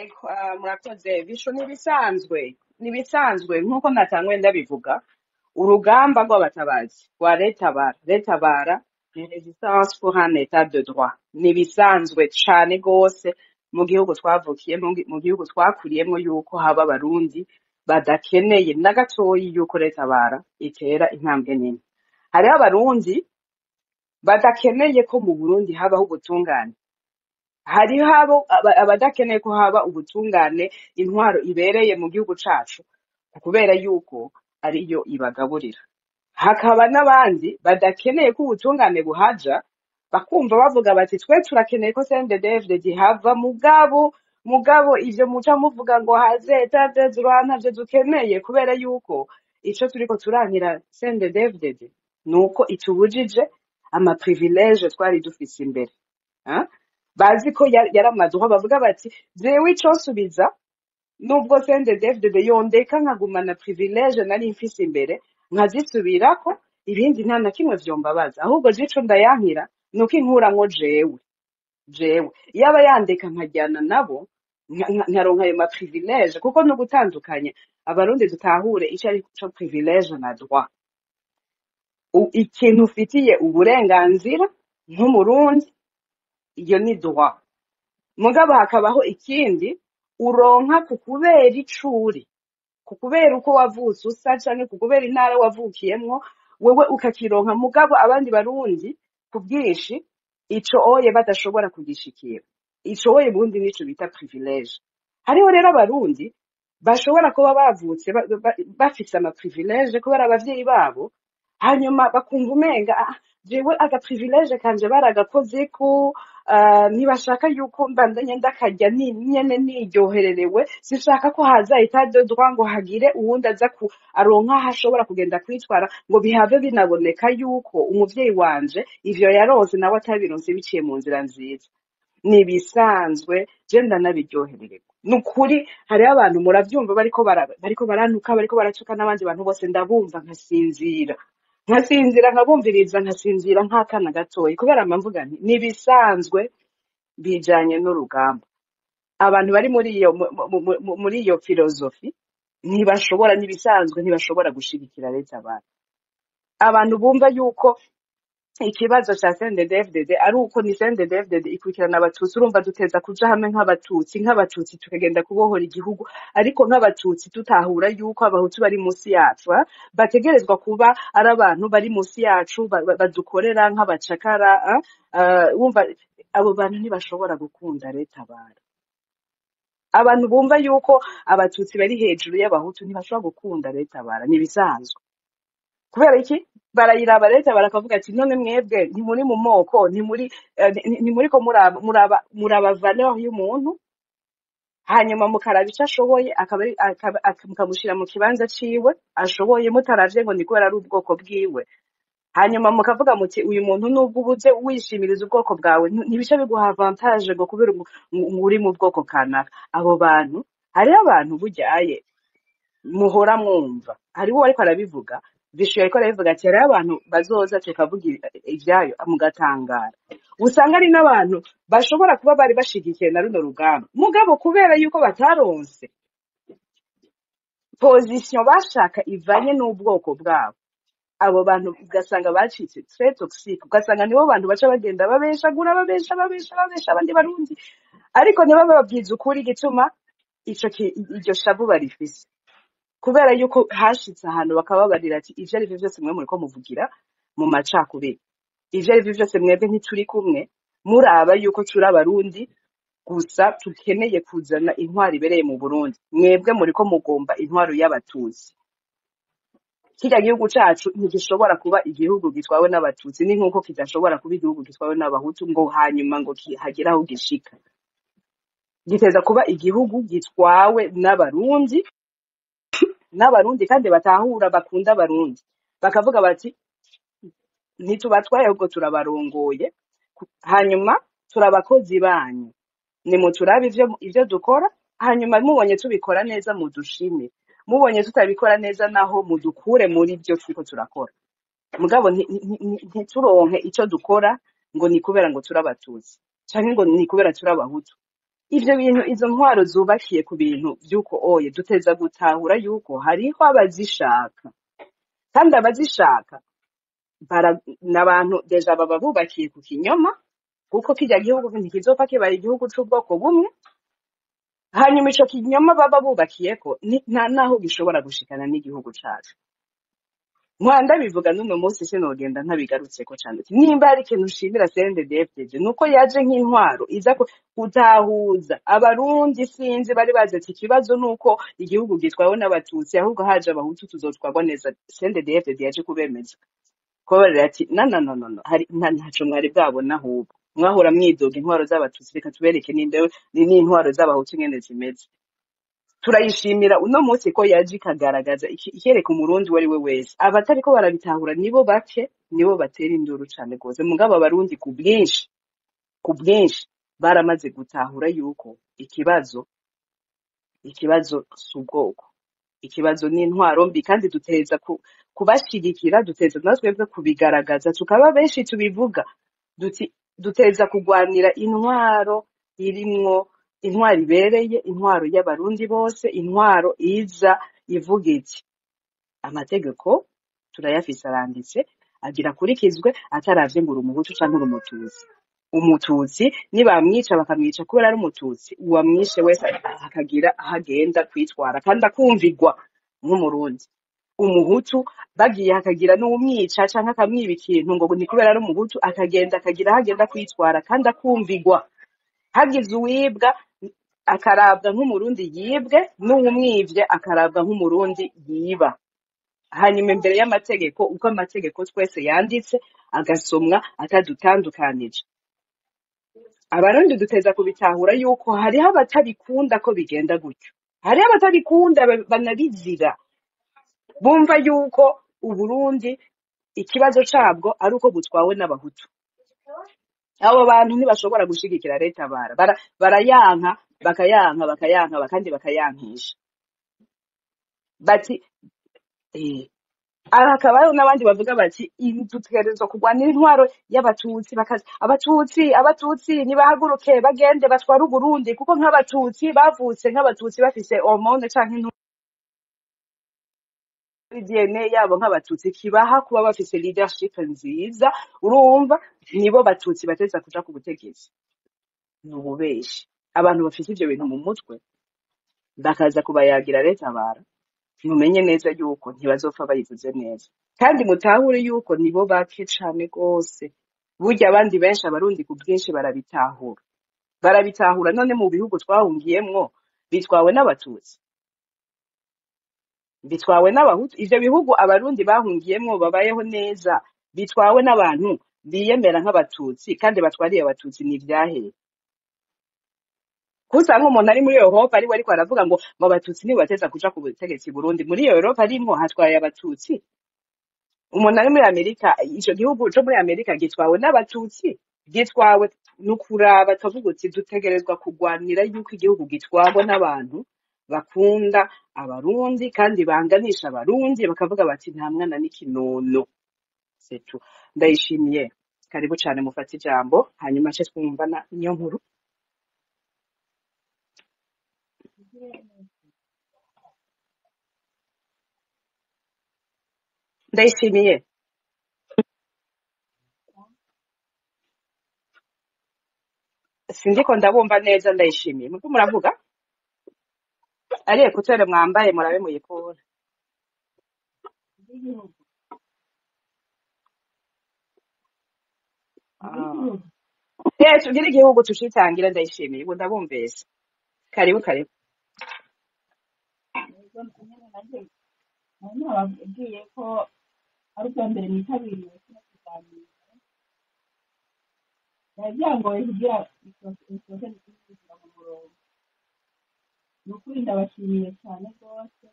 Ego, murakoze bisho. Nibisanzwe nkuko natangwe ndabivuga, urugamba rw'abatabazi rwa RED-Tabara, RED-Tabara ni résistance pour un état de droit. Nibisanzwe cane gose mu gihugu twavukiyemo, mu gihugu twakuriyemo, yuko haba Abarundi badakeneye na gatoyi yuko RED-Tabara itera intambwe nini. Hariho Abarundi badakeneye ko mu Burundi habaho ubutungane, hariho abo abadakeneye ko haba ubutungane, intwaro ibereye mu gihugu cacu, kubera yuko ariyo ibagaburira. Hakaba n'abandi badakeneye ko ubutungane buhaja, bakumva bavuga bati: "Twe turakeneye ko CNDD-FDD ihava, mugabo ivyo muca muvuga ngo haze état de droit ntavyo dukeneye, kubera yuko ico turiko turankira CNDD-FDD nuko itubujije ama privilèges twari dufise imbere." Ah? Bazi ko yari ama droits, bavuga bati: "Jewe iconsubiza nubwo CNDD-FDD yondeka nkagumana privilèges nari mfise imbere, nkazisubirako, ibindi nta na kimwe vyombabaza. Ahubwo je ico ndayankira nuko inkuramwo jewe yaba yandeka nkajyana nabo, nkaronka ayo ma privilèges." Kuko no gutandukanya, Abarundi dutahure ico ari co privilège na droit. Ikintu ufitiye uburenganzira nk'Umurundi, iyo ni droit. Mugabo hakabaho ikindi uronka ku kubera ico uri, ku kubera uko wavutse usa, canke ku kubera intara wavukiyemwo, wewe ukakironka, mugabo abandi Barundi ku bwinshi ico oye badashobora kugishikira. Ico oye bundi nico bita privilège. Hariho rero Abarundi bashobora kuba bavutse bafise ama privilèges kubera abavyeyi babo, hanyuma bakumva umenga: "Ah, jewe aga privilège kanje baragakozeko, ntibashaka yuko mbandanya ndakarya nyene niryohererewe. Sinshaka ko haza état de droit ngo hagire uwundi aza ku aronka aho ashobora kugenda kwitwara, ngo bihave binaboneka yuko umuvyeyi wanje ivyo yaronse nawe atabironse biciye mu nzira nziza." Nibisanzwe, je ndanabiryoherererwa nukuri. Hariho abantu muravyumva bariko barantuka, bariko baratuka n'abandi bantu bose, ndabumva nkasinzira, nkasinzira, nkabumviriza nkasinzira nk'akana gatoyi, kubera mba mvuga nti nibisanzwe, bijanye n'urugamba. Abantu bari muri iyo muri iyo philosophie ntibashobora, nibisanzwe, ntibashobora gushigikira leta. Abantu bumva yuko ikibazo ca CNDD-FDD ari uko ni CNDD-FDD ikurikirana Abatutsi, urumva duteza kuja hamwe nk'Abatutsi tukagenda kubohora igihugu, ariko nk'Abatutsi tutahura yuko Abahutu bari munsi yacu, bategerezwa kuba ari abantu bari munsi yacu, badukorera nk'abacakara. Wumva abo bantu ntibashobora gukunda RED-Tabara. Abantu bumva yuko Abatutsi bari hejuru y'Abahutu ntibashobora gukunda RED-Tabara, nibisanzwe. Kubera iki? Barayiraba leta barakavuga ati: "None mwebwe ntimuri mu moko, ntimuriko muraba valeur y'umuntu, hanyuma mukaraba ico ashoboye, mukamushira mu kibanza ciwe ashoboye, mutaravye ngo ni kubera ari ubwoko bwiwe. Hanyuma mukavuga muti: uyu muntu nubwo ubuze wishimiriza ubwoko bwawe, ntibice biguha avantage ngo kubera uri mu bwoko kanaka." Abo bantu, hariho abantu buryaye muhora mwumva, hariho uwo ariko arabivuga, Vishu yariko arabivuga ati hariho abantu bazoza tukavuga ivyayo mugatangara. Usanga ari n'abantu bashobora kuba bari bashigikiye na runo rugamba, mugabo kubera yuko bataronse position bashaka ivanye n'ubwoko bwabo, abo bantu ugasanga bacitse très toxique, ugasanga nibo bantu baca bagenda babeshagura, babesha, babesha, babesha abandi Barundi, ariko ntibababwize ukuri igituma iryo shavu barifise, kubera yuko hashitse ahantu bakababarira ati: "Ivyo ari vyo vyose mwe muriko muvugira mu macakubiri, ivyo ari vyo vyose mwebwe ntituri kumwe, muraba yuko turi Abarundi gusa tukeneye kuzana intwaro ibereye mu Burundi. Mwebwe muriko mugomba intwaro y'Abatutsi. Kirya gihugu cacu ntigishobora kuba igihugu gitwawe n'Abatutsi, ni nk'uko kidashobora kuba igihugu gitwawe n'Abahutu ngo hanyuma ngo hagire aho gishika. Giteza kuba igihugu gitwawe n'Abarundi, n'Abarundi kandi batahura, bakunda Abarundi, bakavuga bati: ntitubatwaye, ahubwo turabarongoye, hanyuma turabakozi banyu, nimuturabe ivyo dukora, hanyuma mubonye tubikora neza mudushime, mubonye tutabikora neza naho mudukure muri byo turiko turakora, mugabo ntituronke ico dukora ngo ni kubera ngo turi Abatutsi canke ngo ni kubera turi Abahutu." Ivyo bintu, izo ntwaro zubakiye ku bintu vy'uko oye, duteza gutahura yuko hariho abazishaka, kandi abazishaka n'abantu déjà baba bubakiye ku kinyoma, kuko kirya gihugu ntikizopfa kibaye igihugu c'ubwoko bumwe. Hanyuma ico kinyoma baba bubakiyeko nta naho gishobora gushikana n'igihugu cacu. Nkwa bivuga n'uno munsi, sinogenda ntabigarutseko cane. Ati, nimba hari ikintu nshimira CNDD-FDD, nuko yaje nk'intwaro iza gutahuza Abarundi. Sinzi bari bazi ati ikibazo nuko igihugu gitwawe n'Abatutsi, ahubwo haje Abahutu tuzotwarwa neza. CNDD-FDD yaje kubemeza, kubabarira ati na na no no no, hari ntaco mwari bwabona, ahubwo mwahora mwidoga intwaro z'Abatutsi, reka tubereke n'intwaro z'Abahutu ingene zimeze. Turayishimira uno munsi ko yaje ikagaragaza, ikereka Umurundi uwo ari we wese. Abatariko barabitahura nibo bake, nibo batera induru cane gose, mugabo Abarundi ku bwinshi, ku bwinshi baramaze gutahura yuko ikibazo si ubwoko, ikibazo ni intwaro mbi. Kandi duteza kubashigikira, duteza natwebwe kubigaragaza, tukaba benshi tubivuga duti duteza kugwanira intwaro irimwo intwaro ibereye, intwaro y'Abarundi bose, intwaro iza ivuga iti amategeko turayafise, aranditse, agira akurikizwe ataravye ngo uri Umuhutu canke uri Umututsi. Umututsi nibamwica, bakamwica kubera ari Umututsi, uwamwishe wese akagira aho agenda kwitwara kandi akumvigwa nk'Umurundi. Umuhutu bagiye hakagira n'uwumwica canke akamwiba ikintu ngo ni kubera ari Umuhutu, akagenda akagira aho agenda kwitwara kandi akumvigwa. Hagize uwibwa, akarabwa nk'Umurundi yibwe, n'uwumwivye akarabwa nk'Umurundi yiba. Hanyuma imbere y'amategeko, uko amategeko twese yanditse, agasomwa atadutandukanije. Abarundi duteza kubitahura yuko hariho abatabikunda ko bigenda gutyo, hariho abatabikunda banabizira, bumva yuko Uburundi ikibazo cabwo ari uko butwawe n'Abahutu. Abo bantu ntibashobora gushigikira leta, barayanka, bakayanka, bakayanka, kandi bakayankisha bati aha. Hakaba hariho n'abandi bavuga bati ibi dutegerezwa kurwanira intwaro y'Abatutsi, bakaza Abatutsi, Abatutsi nibahaguruke bagende batware Uburundi, kuko nk'Abatutsi bavutse nk'Abatutsi bafise hormone canke DNA yabo nk'Abatutsi kibaha kuba bafise leadership nziza, urumva nibo Batutsi bateza kuja ku butegetsi. Ni ububeshi. Abantu bafise ivyo bintu mu mutwe bakaza kubayagira leta bara, mumenye neza yuko ntibazopfa bayivuze neza, kandi mutahure yuko nibo bake cane gose. Burya abandi benshi, Abarundi ku bwinshi barabitahura, barabitahura. None mu bihugu twahungiyemwo bitwawe n'Abatutsi, bitwawe n'Abahutu? Ivyo bihugu Abarundi bahungiyemwo babayeho neza bitwawe n'abantu biyemera nk'Abatutsi kandi batwariye Abatutsi, ni ivyahehe ko usanga umuntu ari muri Europe ariwe ariko aravuga ngo Abatutsi nibo bateza kuja ku butegetsi i Burundi? Muri Europe arimwo hatwaye Abatutsi. Umuntu ari muri Amerika, ico gihugu co muri Amerika gitwawe n'Abatutsi? Gitwawe nukuraba tukavuga uti dutegerezwa kugwanira yuko igihugu gitwarwa n'abantu bakunda Abarundi kandi banganisha Abarundi, bakavuga bati nta mwana n'ikinono setu. Ndayishimiye, karibu cane, mufate ijambo, hanyuma ce twumvana niyo nkuru. Ndayishimiye, sindiko ndabumva neza. Ndayishimiye, muriko muravuga ari écouteurs mwambaye, murabe muyikure. Ah. Tugire igihugu tucitangira. Ndayishimiye, ubu ndabumvise, karibu karibu. Yego, nyene nanjye nari nababwiye ko ari ubwa mbere nitabiriye kino kiganiro. Byari byangoye kugira isoke gusubira mu murongo. Ni ukuri ndabashimiye cyane rwose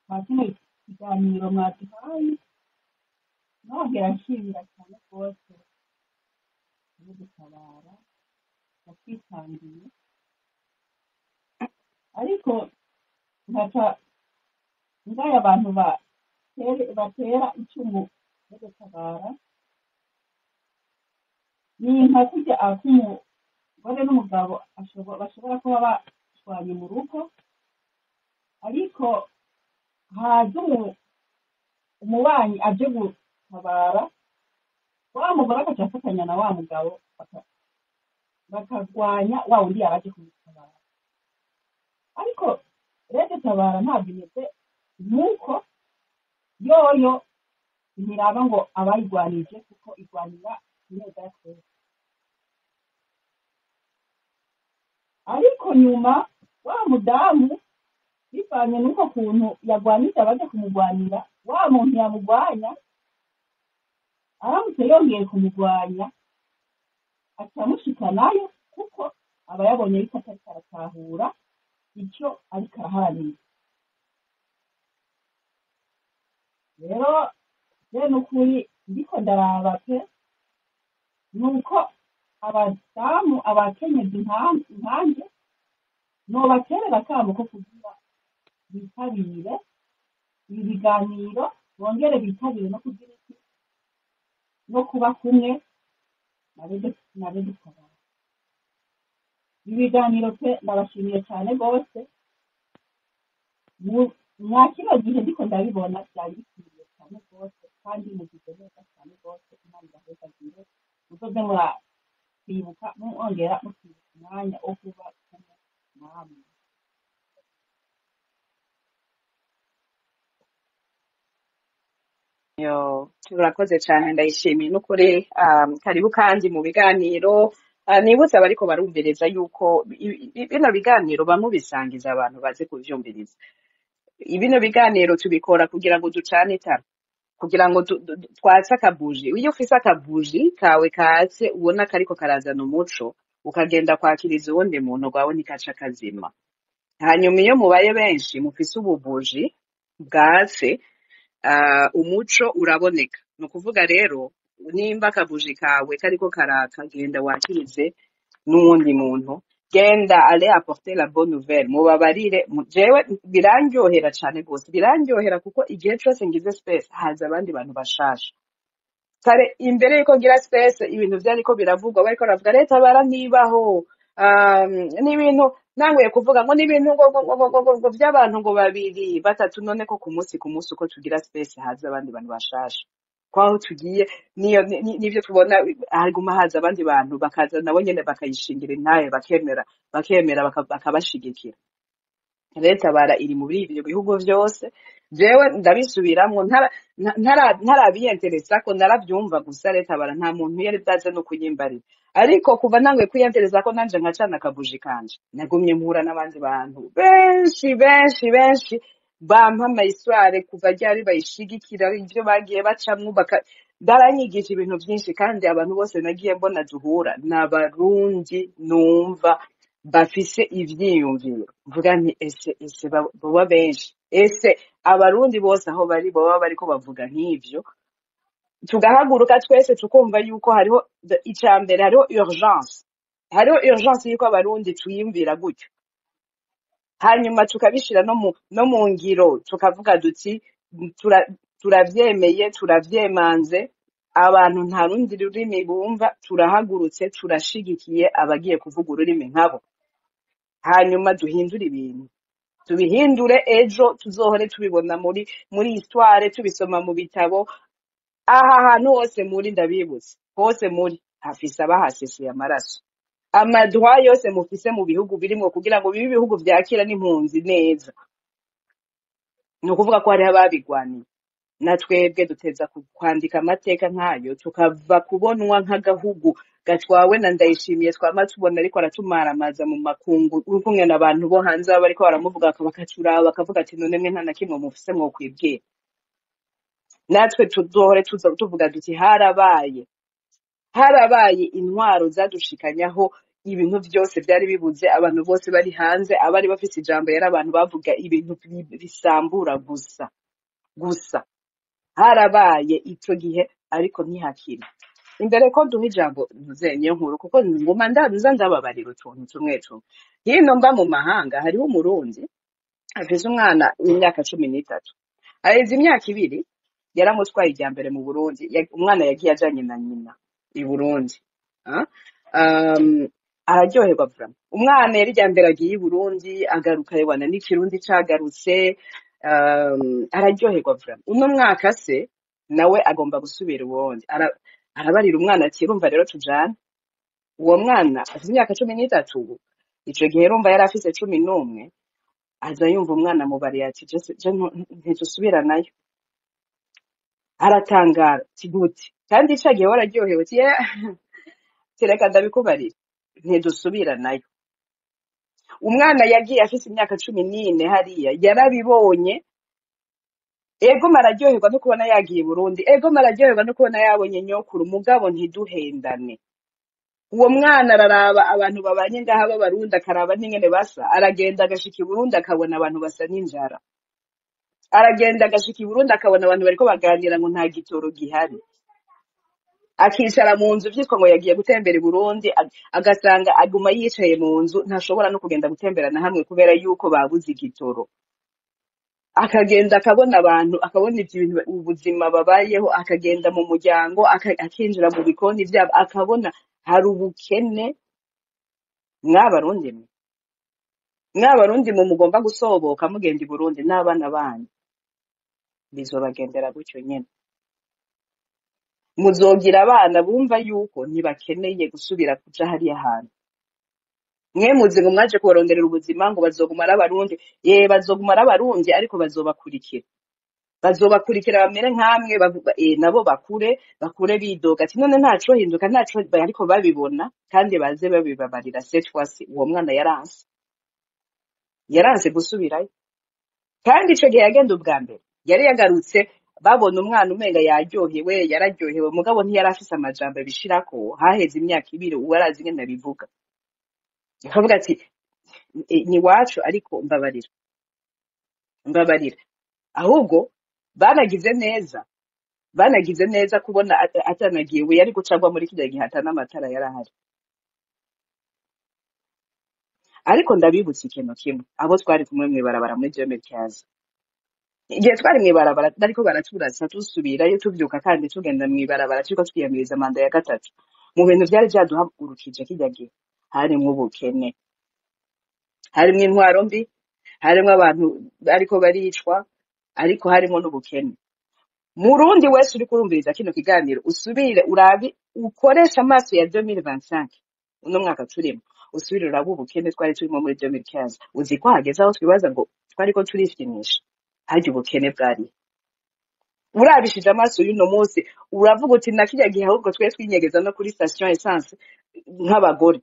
kwa kino kiganiro mwaduhaye, nongera nshimira cyane rwose gutabara yatwitangiye, ariko nkaca ngaya abantu batera icumu yo gutabara ni nka kurya Umugore n'umugabo bashobora kuba bashwanye mu rugo, ariko haza umubanyi aje gutabara, wa mugore agaca afatanya na wa mugabo bakagwanya wa wundi yaraje kumutabara. Ariko Red Tabara ntabwo imeze nk'uko, yoyo ntiraba ngo abayigwanije, kuko igwanira ineza ya twese. Ariko nyuma wa mudamu bivanye n'uko kuntu yagwanije abaje kumugwanira, wa muntu yamugwanya aramutse yongeye kumugwanya acamushikanayo, kuko aba yabonye yuko atariko aratahura icyo ariko araharanira. Rero je n'ukuri ndiko ndaraba pe, nuko abadamu abakenyezi nkanje nobaterera akamo ko kugira bitabire ibi biganiro, bongere bitabire no kugira iki, no kuba kumwe na Red Tabara. Ibi biganiro pe ndabashimiye cyane rwose. Mwa kino gihe ndiko ndabibona byari bikwiriye cyane rwose, kandi mugize neza cyane rwose. Imana ibahezagire, muzoze muratwibuka mwongera mutwibuka umwanya wo kuba kumwe namwe. Yo, urakoze cyane, ndayishimiye n'ukuri. Karibu kandi mu biganiro. Nibutse abariko barumviriza yuko bino biganiro bamubisangiza abantu baze kuvyumviriza. Bino biganiro tubikora kugira ngo ducane itara, kugira ngo twatse akabuji. Iyo ufise akabuji kawe katse, ubona kariko karazana umuco, ukagenda kwakiriza uwundi muntu, rwawe ntikaca kazima. Hanyuma iyo mubaye benshi mufise ububuji bwatse, umuco uraboneka. Ni ukuvuga rero, nimba akabuji kawe kariko karaka, genda wakirize n'uwundi muntu, genda aller apporter la bonne nouvelle, mubabarire. Jewe birandyohera cane gose, birandyohera kuko igihe cose ngize space haza abandi bantu bashasha. Kare imbere yuko ngira space, ibintu vyariko biravugwa, bariko baravuga leta baranibaho, n'ibintu nanguye kuvuga ngo n'ibintu ngo vy'abantu ngo babiri batatu. None ko ku munsi uko tugira space haza abandi bantu bashasha, kwaho tugiye niyo nivyo tubona, haguma haza abandi bantu, bakaza nabo nyene bakayishingira intahe, bakemera bakabashigikira. Leta bara iri muri ibyo bihugu vyose. Jewe ndabisubiramwo, ntarabiyenteresa ko naravyumva gusa. Leta bara nta muntu yari bwaze no kuyimbarira, ariko kuva ntanguye kwiyenteresa ko nanje nkacana akabuji kanje, nagumye mpura n'abandi bantu benshi benshi benshi, bampa ama histoires kuva ryari bayishigikira, ivyo bagiye bacamwo, baranyigisha ibintu vyinshi. Kandi abantu bose nagiye mbona duhura ni Abarundi numva bafise ivyiyumviro, mvuga nti ese boba benshi, ese Abarundi bose aho bari boba bariko bavuga nk'ivyo, tugahaguruka twese tukumva yuko hariho ica mbere hariho urgence, hariho urgence yuko Abarundi twiyumvira gutyo, hanyuma tukabishira no mu ngiro, tukavuga duti turavyemeye, turavyemanze, abantu nta rundi rurimi bumva, turahagurutse, turashigikiye abagiye kuvuga ururimi nkabo, hanyuma duhindure ibintu, tubihindure, ejo tuzohore tubibona muri histoire, tubisoma mu bitabo. Aha hantu hose muri, ndabibutse, hose muri hafise abahaseseye amaraso. Ama droits yose mufise mu bihugu birimwo, kugira ngo bibe ibihugu vyakira n'impunzi neza, ni ukuvuga ko hariho ababigwaniye. Na twebwe duteza kwandika amateka nk'ayo, tukava kubonwa nk'agahugu gatwawe na Ndayishimiye twama tubona ariko aratumaramaza mu makungu, kumwe n'abantu bo hanze baba bariko baramuvuga, bakaturaba bakavuga ati: "None mwe nta na kimwe mufise mwokwibwira?" Natwe tuzohore tuza tuvuga duti harabaye intwaro zadushikanyaho ibintu byose byari bibuze, abantu bose bari hanze, abari bafise ijambo yari abantu bavuga ibintu bisambura gusa gusa. Harabaye ico gihe, ariko ntihakiri. Imbere ko duha ijambo ntuzenye nkuru, kuko nguma ndaza ndababarira utuntu tumwe tumwe hino mba mu mahanga. Hariho Umurundi afise umwana w'imyaka 13, aheze imyaka 2 yaramutwaye irya mbere mu Burundi. Umwana yagiye ajanye na nyina i Burundi. Ah? Um, Araryoherwa vraiment. Umwana yari irya mbere agiye i Burundi, agaruka yebana n'ikirundi cagarutse, araryoherwa vraiment. Uno mwaka se nawe agomba gusubira ubundi. Arabarira umwana ati urumva rero tujane. Uwo mwana afise imyaka 13 ubu. Ico gihe urumva yari afise 11, aza yumva umwana amubariye ati je ntidusubiranayo. Aratangara ati gute? Kandi ico gihe wararyohewe ati "Yeah, reka ndabikubarira, ntidusubiranayo." Umwana yagiye afise imyaka 14 hariya yarabibonye. Ego mararyoherwa no kubona yagiye i Burundi, ego mararyoherwa no kubona yabonye nyokuru, mugabo ntiduhendane. Uwo mwana araraba abantu babanye ngaha b'Abarundi, akaraba n'ingene basa, aragenda agashika i Burundi akabona abantu basa n'injara, aragenda agashika i Burundi akabona abantu bariko baganira ngo nta gitoro gihari, akicara mu nzu vyitwa ngo yagiye gutembera i Burundi, agasanga aguma yicaye mu nzu, ntashobora no kugenda gutembera na hamwe kubera yuko babuze igitoro. Akagenda akabona abantu, akabona ivyo bintu ubuzima babayeho, akagenda mu muryango, akinjira mu bikoni vyabo, akabona hari ubukene. Mwabarundi mwe, mwabarundi mwe mugomba gusoboka mugenda i Burundi n'abana banyu, bizobagendera gutyo nyene. Muzogira abana bumva yuko ntibakeneye gusubira kuja hariya hantu. Mwe muzi ngo mwaje kubaronderera ubuzima, ngo bazoguma ari Abarundi. Ye, bazoguma ari Abarundi, ariko bazobakurikira, bazobakurikira bamere nkamwe, nabo bakure bakure bidoga ati none ntaco hinduka, ntaco, ariko babibona kandi baze babibabarira. Cette fois uwo mwana yaranse, yaranse gusubirayo. Kandi ico gihe yagenda ubwa mbere yari yagarutse, babona umwana umenga yaryohewe, yararyohewe, mugabo ntiyari afise amajambo abishirako. Haheze imyaka 2, uwo arazi ingene abivuga, akavuga ati ni iwacu, ariko mbabarira, mbabarira. Ahubwo banagize neza, banagize neza kubona atanagiye, we yari gucagwa muri kirya gihe ata n'amatara yari ahari. Ariko ndabibutsa ikintu kimwe, abo twari kumwe mw'ibarabara muri 2015, igihe twari mw'ibarabara bariko baraturasa, dusubirayo tuvyuka kandi tugenda mw'ibarabara turiko twiyamiriza manda ya gatatu, mu bintu vyari vyaduhagurukije kirya gihe harimwo ubukene, harimwo intwaro mbi, harimwo abantu bariko baricwa, ariko harimwo n'ubukene. Murundi wese uriko urumviriza kino kiganiro, usubire urabe, ukoresha amaso ya 2025, uno mwaka turimo, usubire urabe ubukene twari turimo muri 2015. Uzi ko hageze aho twibaza ngo twariko turishimisha, harya ubukene bwari. Urabishije amaso y'uno munsi uravuga uti na kirya gihe ahubwo twe twinyegeza no kuri station essence nk'abagore,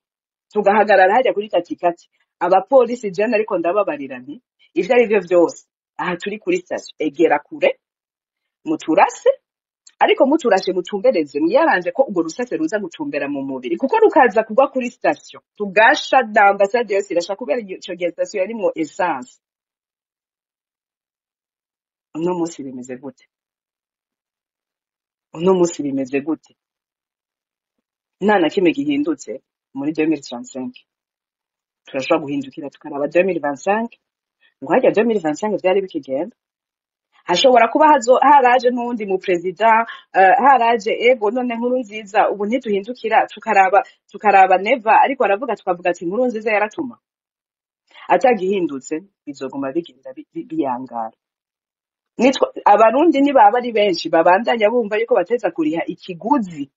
tugahagarara hajya kuri katikati abapolisi. Jene ariko ndababarira nti ivyo ari vyo vyose, aha turi kuri station, egera kure muturase, ariko muturashe mutumbereze, mwiyaranje ko urwo rusase ruza gutumbera mu mubiri, kuko rukaza kugwa kuri station tugasha na ambasade yose irasha, kubera ico gihe station yarimwo essence. Uno munsi bimeze gute? Uno munsi bimeze gute? Nta na kimwe gihindutse muri 2035, turashobora guhindukira tukaraba 2025 ngo harya 2025 vyari bikigenda. Hashobora kuba haraje n'uwundi mu president, haraje ego none nkuru nziza. Ubu ntituhindukira tukaraba Neva ariko aravuga, tukavuga ati nkuru nziza yaratuma atagihindutse, bizoguma bigenda biyangara. Nitwa Abarundi nibaba ari benshi babandanya bumva yuko bateza kuriha ikiguzi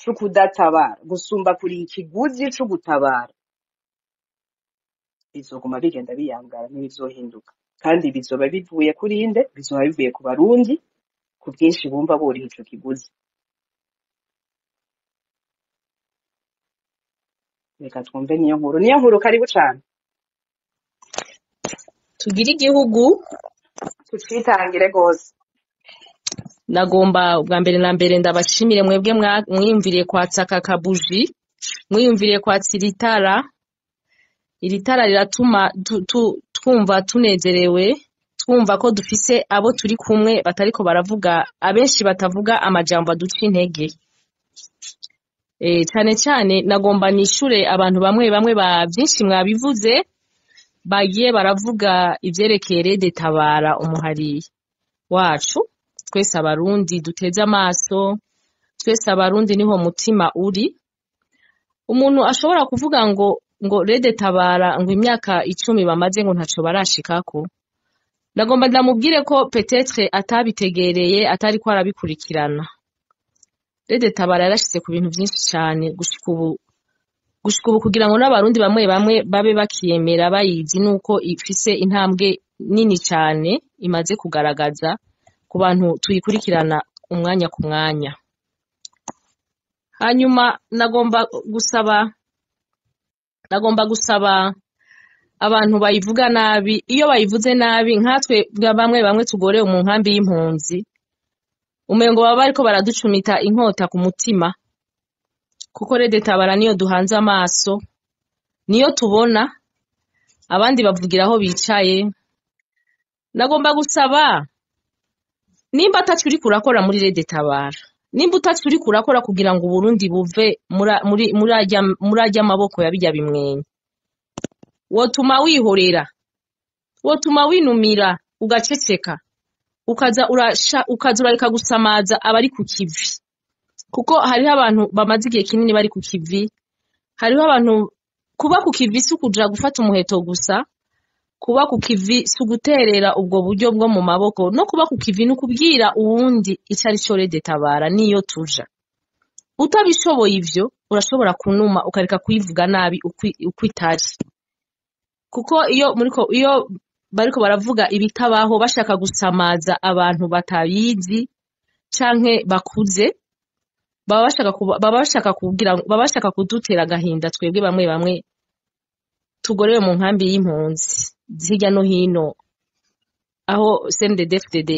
co kudatabara gusumba kuriha ikiguzi co gutabara, bizoguma bigenda biyangara, ntibizohinduka. Kandi bizoba bivuye kuri inde? Bizoba bivuye ku Barundi ku bwinshi bumva boriha ico kiguzi. Reka twumve niyo nkuru, niyo nkuru, karibu cane. Tugire igihugu tutwitangire gose. Nagomba ubwa mbere na mbere ndabashimire mwebwe mwiyumviriye kwatsa aka kabuji, mwiyumviriye kwatsa iri tara. Iri tara riratuma twumva tunezerewe, twumva ko dufise abo turi kumwe batariko baravuga, abenshi batavuga amajambo aduca intege. Cane cane nagomba nishure abantu bamwe bamwe ba vyinshi mwabivuze, bagiye baravuga ivyerekeye Rede Tabara, umuhari wacu twese Abarundi duteze amaso, twese Abarundi niho mutima uri. Umuntu ashobora kuvuga ngo Rede Tabara ngo imyaka 10 bamaze ngo ntaco barashikako, ndagomba ndamubwire ko peut-être atabitegereye, atariko arabikurikirana. Rede Tabara yarashitse ku bintu vyinshi cane gushika ubu kugira ngo n'abarundi bamwe bamwe babe bakiyemera bayizi, nuko ifise intambwe nini cane imaze kugaragaza ku bantu tuyikurikirana umwanya ku mwanya. Hanyuma nagomba gusaba abantu bayivuga nabi, iyo bayivuze nabi, nkatwe bamwe bamwe tugorewe mu nkambi y'impunzi, umengo baba bariko baraducumita inkota ku mutima, kuko Rede Tabara niyo duhanze amaso, niyo tubona, abandi bavugira aho bicaye. Nagomba gusaba, nimba ataco uriko urakora muri Rede Tabara, nimba utaco uriko urakora kugira ngo Uburundi buve muri arya maboko ya birya bimwenye, wotuma wihorera, wotuma winumira, ugaceceka, ukaza urasha, ukaza urareka gusamaza abari ku kivi, kuko hariho abantu bamaze igihe kinini bari ku kivi. Hariho abantu, kuba ku kivi si ukuja gufata umuheto gusa, kuba ku kivi si uguterera ubwo buryo bwo mu maboko, no kuba ku kivi ni ukubwira uwundi ico ari co Rede Tabara niyo tuja. Utabishoboye ivyo, urashobora kunuma, ukareka kuyivuga nabi uko itari, kuko iyo bariko baravuga ibitabaho, bashaka gusamaza abantu batabizi canke bakuze, baba bashaka kudutera agahinda twebwe bamwe bamwe tugorewe mu nkambi y'impunzi hirya no hino, aho CNDD-FDD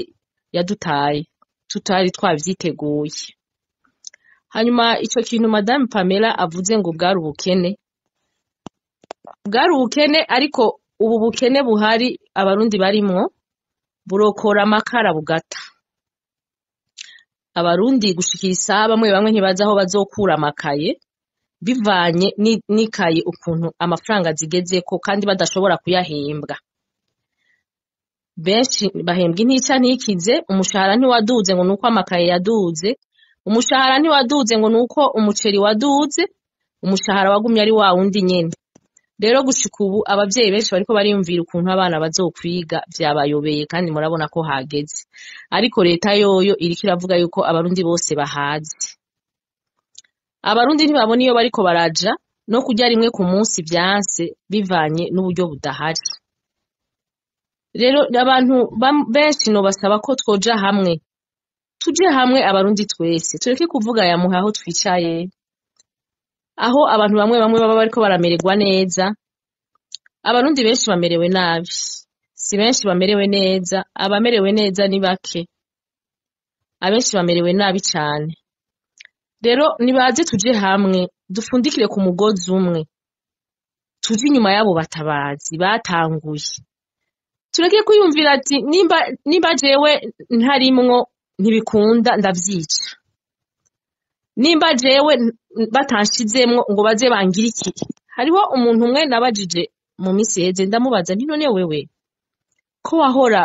yadutaye tutari twavyiteguye. Hanyuma ico kintu Madame Pamela avuze ngo bwari ubukene, bwari ubukene, ariko ubu bukene buhari abarundi barimwo burokora amakara bugata. Abarundi gushikira isaha bamwe bamwe ntibazi aho bazokura amakaye, bivanye n'ikaye ukuntu amafaranga zigezeko, kandi badashobora kuyahembwa. Benshi bahembwa intica ntikize. Umushahara ntiwaduze ngo nuko amakaye yaduze, umushahara ntiwaduze ngo nuko umuceri waduze, umushahara wagumye ari wa wundi nyene. Rero gushika ubu abavyeyi benshi bariko bariyumvira ukuntu abana bazokwiga, vyabayobeye, kandi murabona ko hageze. Ariko leta yoyo iriko iravuga yuko abarundi bose bahaze. Abarundi ntibabona iyo bariko baraja, no kurya rimwe ku munsi vyanse, bivanye n'uburyo budahari. Rero abantu benshi nobasaba ko twoja hamwe, tuje hamwe abarundi twese, tureke kuvuga yamuha aho twicaye, aho abantu bamwe bamwe baba bariko baramererwa neza. Abarundi benshi bamerewe nabi, si benshi bamerewe neza, abamerewe neza ni bake, abenshi bamerewe nabi cane. Rero nibaze tuje hamwe, dufundikire ku mugozi umwe, tuje inyuma y'abo batabazi batanguye. Tureke kwiyumvira ati nimba jewe ntarimwo ntibikunda, ndavyica, nimba jewe batanshizemwo ngo baze bangire iki. Hariho umuntu umwe nabajije mu minsi iheze, ndamubaza nti: "None wewe ko wahora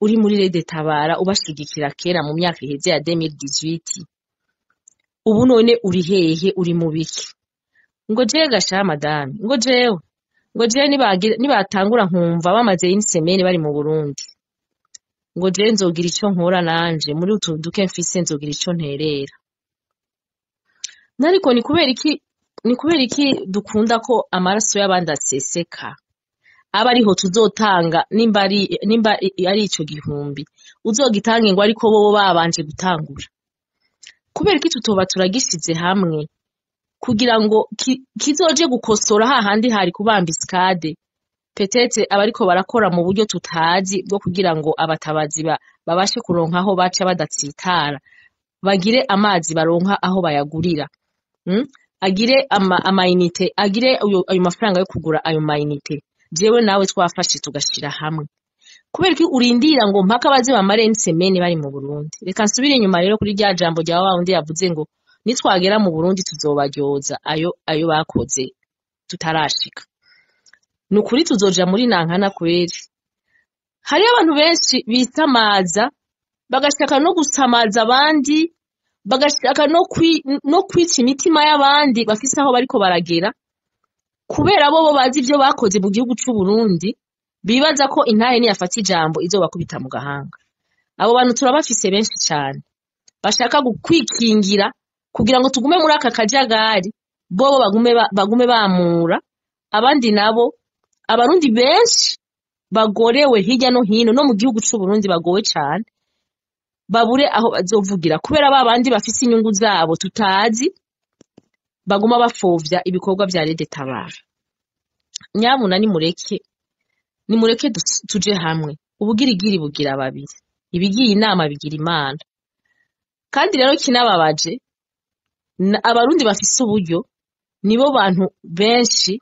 uri muri Rede Tabara ubashigikira kera mu myaka iheze ya 2018, ubu none uri hehe, uri mu biki?" Ngo: "Jewe gasha madame, ngo jewe nibatangura nkumva bamaze une semaine bari mu Burundi, ngo jewe nzogira ico nkora nanje muri utu duke mfise, nzogira ico nterera." Nariko ni kubera iki dukunda ko amaraso y'abandi aseseka, aba ariho tuzotanga? Nimba ari ico gihumbi uzogitange, ngo ariko bobo babanje gutangura. Kubera iki tutoba turagishize hamwe kugira ngo kizoje gukosora hahandi hari kubamba isikade? Peut-être abariko barakora mu buryo tutazi bwo kugira ngo abatabazi babashe kuronka aho baca badatsitara, bagire amazi, baronka aho bayagurira, Agire ama unités, agire ayo mafaranga yo kugura ayo ma unités, jewe nawe twafashe tugashira hamwe. Kubera ko urindira ngo mpaka baze bamare une semaine bari mu Burundi? Reka nsubire inyuma rero kuri rya jambo rya wa wundi yavuze ngo nitwagera mu Burundi tuzobaryoza ayo bakoze tutarashika. Ni ukuri tuzoja muri nankana kweri. Hariyo abantu benshi bitamaza, bagashaka no gusamaza abandi. Bagashaka no kwica imitima y'abandi bafise aho bariko baragera, kubera bo bazi ivyo bakoze mu gihugu c'u Burundi, bibaza ko intahe niyafata ijambo izobakubita mu gahanga. Abo bantu turabafise benshi cane bashaka kwikingira kugira ngo tugume muri aka kajagari, bobo bagume bamura abandi. Nabo abarundi benshi bagorewe hirya no hino no mu gihugu c'u Burundi, bagowe cane, babure aho bazovugira kubera ba bandi bafise inyungu zabo tutazi baguma bapfovya ibikorwa vya Red Tabara. Nyabuna nimureke, nimureke tuje hamwe. Ubugirigiri bugira babiri, ibigiye inama bigira Imana. Kandi rero kinababaje, abarundi bafise uburyo nibo bantu benshi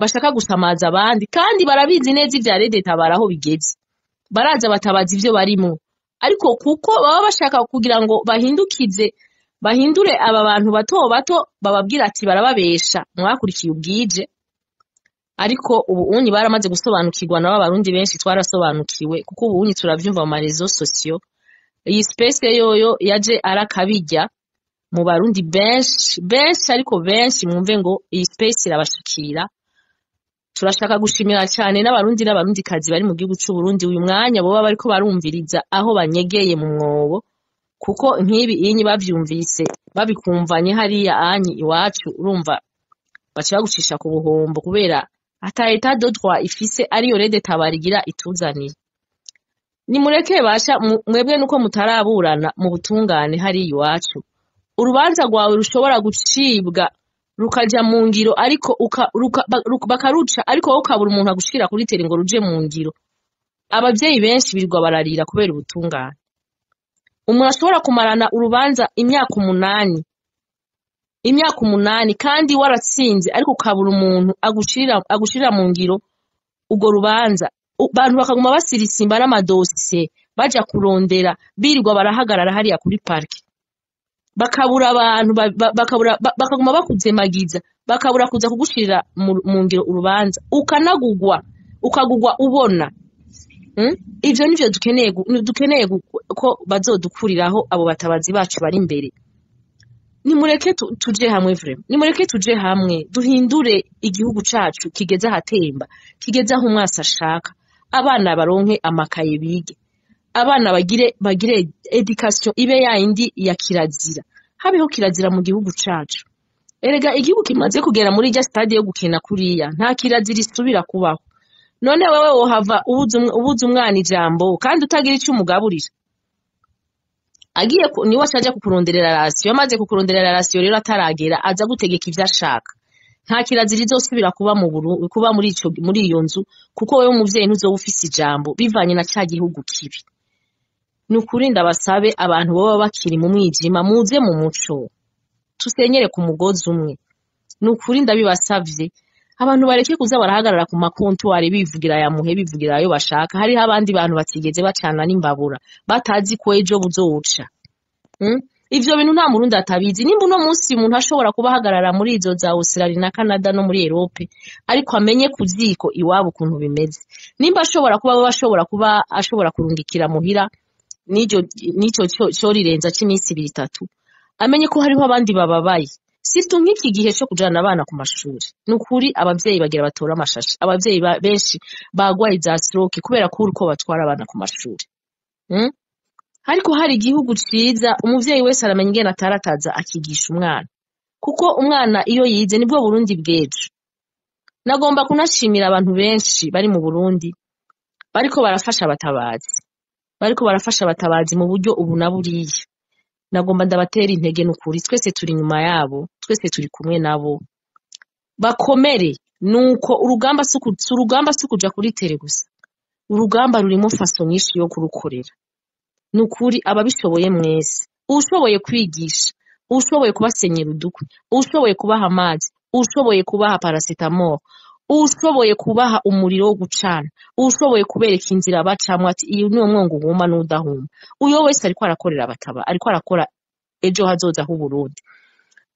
bashaka gusamaza abandi, kandi barabizi neza ivya Red Tabara aho bigeze. Baraza batabaza ivyo barimwo, ariko kuko baba bashaka kugira ngo bahindukize, bahindure aba bantu bato bato, bababwira ati barababesha, mwakurikiye ubwije. Ariko ubu unyi baramaze gusobanukirwa nabo. Abarundi benshi twarasobanukiwe, kuko ubu unyi turavyumva mu ma réseaux sociaux. Iyi space yoyo yaje arakabirya mu barundi benshi benshi, ariko benshi mwumve ngo iyi space irabashikira. Turashaka gushimira cyane n'abarundi n'abarundikazi bari mu gihugu c'u Burundi uyu mwanya boba bariko barumviriza aho banyegeye mu mwobo, kuko nk'ibi inyi bavyumvise, babikumvanye hariya anyi iwacu, urumva baca bagucisha ku buhombo, kubera ata état de droit ifise ariyo Red Tabara igira ituzanire. Nimureke basha mwebwe nuko mutaraburana mu butungane hariya iwacu, urubanza rwawe rushobora gucibwa rukaja mu ngiro, ariko bakaruca, ariko wowe ukabura umuntu agushikira kuri terrain ngo ruje mu ngiro. Abavyeyi benshi birirwa bararira kubera ubutungane. Umuntu ashobora kumarana urubanza imyaka 8, imyaka 8, kandi waratsinze, ariko ukabura umuntu agushirira mu ngiro urwo rubanza. Bantu bakaguma basirisimba n'amadosiye baja kurondera, birirwa barahagarara hariya kuri parquet, bakabura abantu bakabura bakaguma bakuzemagiza, bakabura kuza kugushirira mu ngiro urubanza, ukanagugwa, ukagugwa ubona. Ivyo nivyo dukeneye ko bazodukuriraho abo batabazi bacu bari imbere. Nimureke tuje hamwe, vraiment, nimureke tuje hamwe duhindure igihugu cacu kigeze ahatemba, kigeze aho umwasi ashaka. Abana baronke amakaye bige, abana bagire éducation ibe yayindi ya kirazira, habeho kirazira mu gihugu cacu. Erega igihugu kimaze kugera muri rya stade yo gukina kuriya, nta kirazira isubira kubaho. None wewe wohava ubuza umwana ijambo kandi utagira ico umugaburira? Agiye niwe acaja kukuronderera ration. Amaze kukuronderera ration rero, ataragera aza gutegeka ivyo ashaka. Nta kirazira izosubira kuba mu kuba muri iyo nzu, kuko wewe umuvyeyi ntuzoba ufise ijambo bivanye na ca gihugu kibi. Ni ukuri ndabasabe, abantu boba bakiri mu mwijima, muze mu muco, tusenyere ku mugozi umwe. Ni ukuri ndabibasavye, abantu bareke kuza barahagarara ku ma comptoirs bivugira ya muhe, bivugira ayo bashaka. Hariho abandi bantu batigeze bacana n'imbabura, batazi ko ejo buzoca. Ivyo bintu nta murundi atabizi. Nimba uno munsi umuntu ashobora kuba ahagarara muri izo za Australia na Canada no muri Europe, ariko amenye ku ziko iwabo ukuntu bimeze. Nimba ashobora kuba ashobora kuba ashobora kurungikira muhira n'iryo n'ico corirenza c'iminsi ibiri itatu, amenye ko hariho abandi bababaye, surtout nk'iki gihe co kujana abana ku mashuri. Ni ukuri abavyeyi bagira batora amashashi. Abavyeyi benshi bagwaye za stroke kubera ko uko batwara abana ku mashuri. Ariko hari igihugu ciza, umuvyeyi wese aramenya ingene atarataza akigisha umwana, kuko umwana iyo yize nibwo Burundi bw'ejo. Nagomba kunashimira abantu benshi bari mu Burundi bariko barafasha abatabazi, bariko barafasha abatabazi mu buryo ubu na buriya. Nagomba ndabatera intege. N'ukuri twese turi inyuma yabo, twese turi kumwe nabo, bakomere. Nuko urugamba si urugamba si ukuja kuri terrain gusa, urugamba rurimo façon nyinshi yo kurukorera. Nukuri ababishoboye mwese, ushoboye kwigisha, ushoboye kubasenyera udukwi, ushoboye kubaha amazi, ushoboye kubaha paracétamol, ushoboye kubaha umuriro wo gucana, ushoboye kubereka inzira bacamwo ati iyi niwo mwongo uhuma n'udahuma, uyo wese ariko arakorera abataba, ariko arakora ejo hazoza h'Uburundi.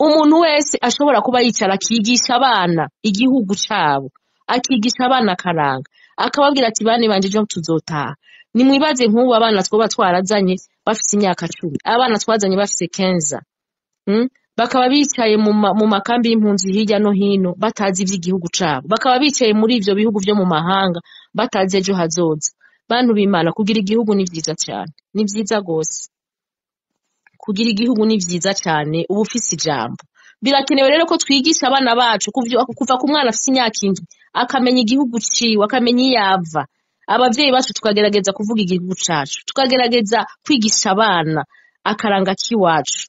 Umuntu wese ashobora kuba yicara akigisha abana igihugu cabo, akigisha abana akaranga, akababwira ati bane banje ejo tuzotaha. Nimwibaze nk'ubu abana twoba twarazanye. bafise imyaka 10, abana twazanye bafise 15, bakaba bicaye mu makambi y'impunzi hirya no hino batazi ivy'igihugu cabo, bakaba bicaye muri ivyo bihugu vyo mu mahanga batazi ejo hazoza. Bantu b'Imana, kugira igihugu ni vyiza cane, ni vyiza gose. Kugira igihugu ni vyiza cane, uba ufise ijambo. Birakenewe rero ko twigisha abana bacu kuva ku mwana afise imyaka 7 akamenya igihugu ciwe, akamenya iyava. Abavyeyi bacu tukagerageza kuvuga igihugu cacu, tukagerageza kwigisha abana akaranga k'iwacu.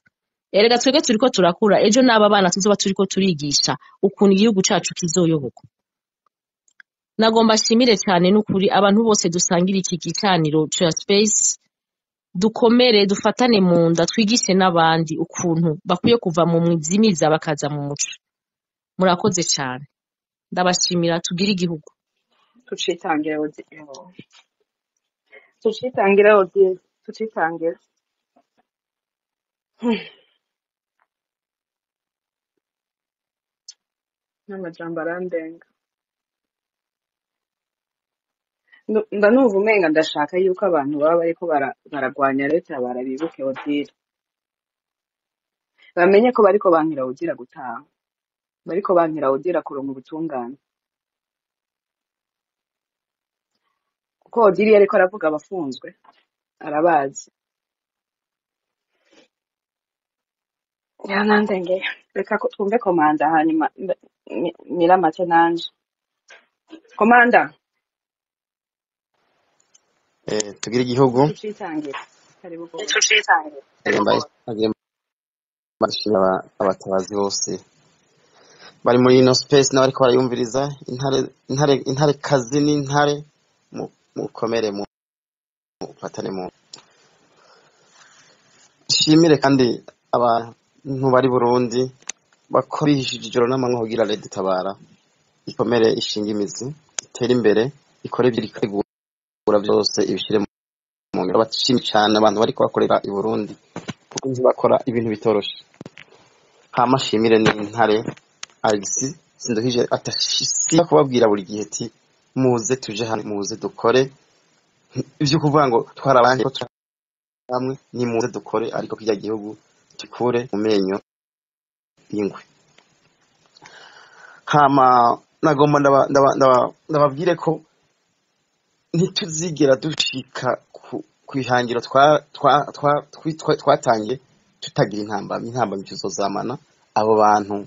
Erega twebwe turiko turakura, ejo n'aba bana tuzoba turiko turigisha ukuntu igihugu cacu kizoyoborwa. Nagomba nshimire cane n'ukuri abantu bose dusangira iki gicaniro ca space, dukomere, dufatane mu nda, twigishe n'abandi ukuntu bakwiye kuva mu mwizimiza bakaza mu muco. Murakoze cane, ndabashimira. Tugire igihugu. Tucitangire Odile, tucitangire Odile, tucitangire. N'amajambo arandenga. Mba numva umenga ndashaka yuko abantu baba bariko baragwanya leta barabibuke Odile, bamenye ko bariko bankira Odile gutaha, bariko bankira Odile kuronka ubutungane, kuko Odile iyo ariko aravuga abafunzwe arabazi. Yanandengeye. Reka ko twumve komanda, hanyuma miramate nanje. Komanda, Tugire igihugu. Tucitangire. Karibu gose. Agomba bashimira abatabazi bose bari muri ino space n'abariko barayumviriza. Intare, intare, intare kazi n'intare, mukomere, mufatane mu shimire. Kandi abantu bari Burundi bakora bihishije ijoro n'amanywa kugira Red Tabara ikomere, ishinga imizi, itere imbere, ikore ibyo iritegura byose, ibishire mu ngiro. Bashimye cane abantu bariko bakorera i Burundi, kuko nzi bakora ibintu bitoroshe. Hama shimire n'intare Alex Sinduhije atashisiba kubabwira buri gihe ati muze tuje hano, muze dukore. Ivyo kuvuga ngo twarabanje ko turi hamwe, ni muze dukore, ariko kirya gihugu tukure mu menyo y'ingwe. Hama nagomba ndababwire ko ntituzigera dushika kwihangiro twatangiye tutagira intambamyi. Intambamyi tuzozamana. Abo bantu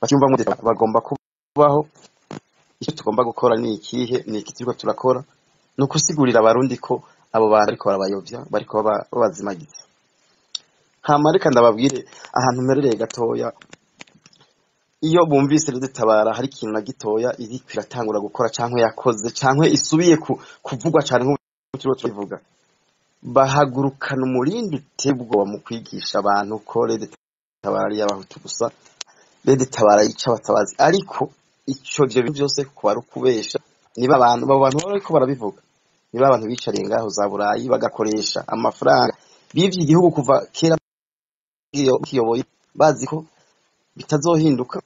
bacyumva bagomba kubaho. Icyo tugomba gukora ni ikihe? Ni iki turiko turakora? Ni ukusigurira abarundi ko abo bantu bariko barabayovya, bariko babazimagiza. Hama reka ndababwire ahantu mperereye gatoya. Iyo bumvise Red Tabara hari ikintu na gitoya iriko iratangura gukora, canke yakoze, canke isubiye kuvugwa cane nk'uko turiko turabivuga, bahagurukana umurindi uteye ubwoba mu kwigisha abantu ko Red Tabara ari iy'abahutu gusa, Red Tabara yica abatabazi. Ariko ico ivyo bintu vyose kuba ari ukubesha. Niba abantu, abo bantu bariko barabivuga, niba abantu bicariye ngaho za Burayi bagakoresha amafaranga bivye igihugu kuva kera kiyoboye, bazi ko bitazohinduka,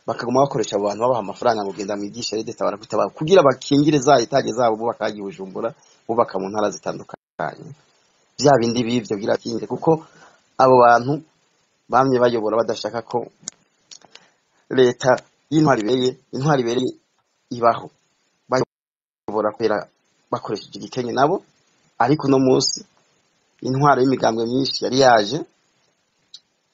bakaguma bakoresha abo bantu, babaha amafaranga ngo genda mwigishe Red Tabara kwitabara, kugira bakingire za etage zabo bubaka hagiye Bujumbura, bubaka mu ntara zitandukanye, vya bindi bivyo kugira bakingire. Kuko abo bantu bamye bayobora badashaka ko leta y'intwari ibereye, intwari ibereye ibaho, bayobora kubera bakoresheje igikenye nabo. Ariko uno munsi intwaro y'imigambwe myinshi yari yaje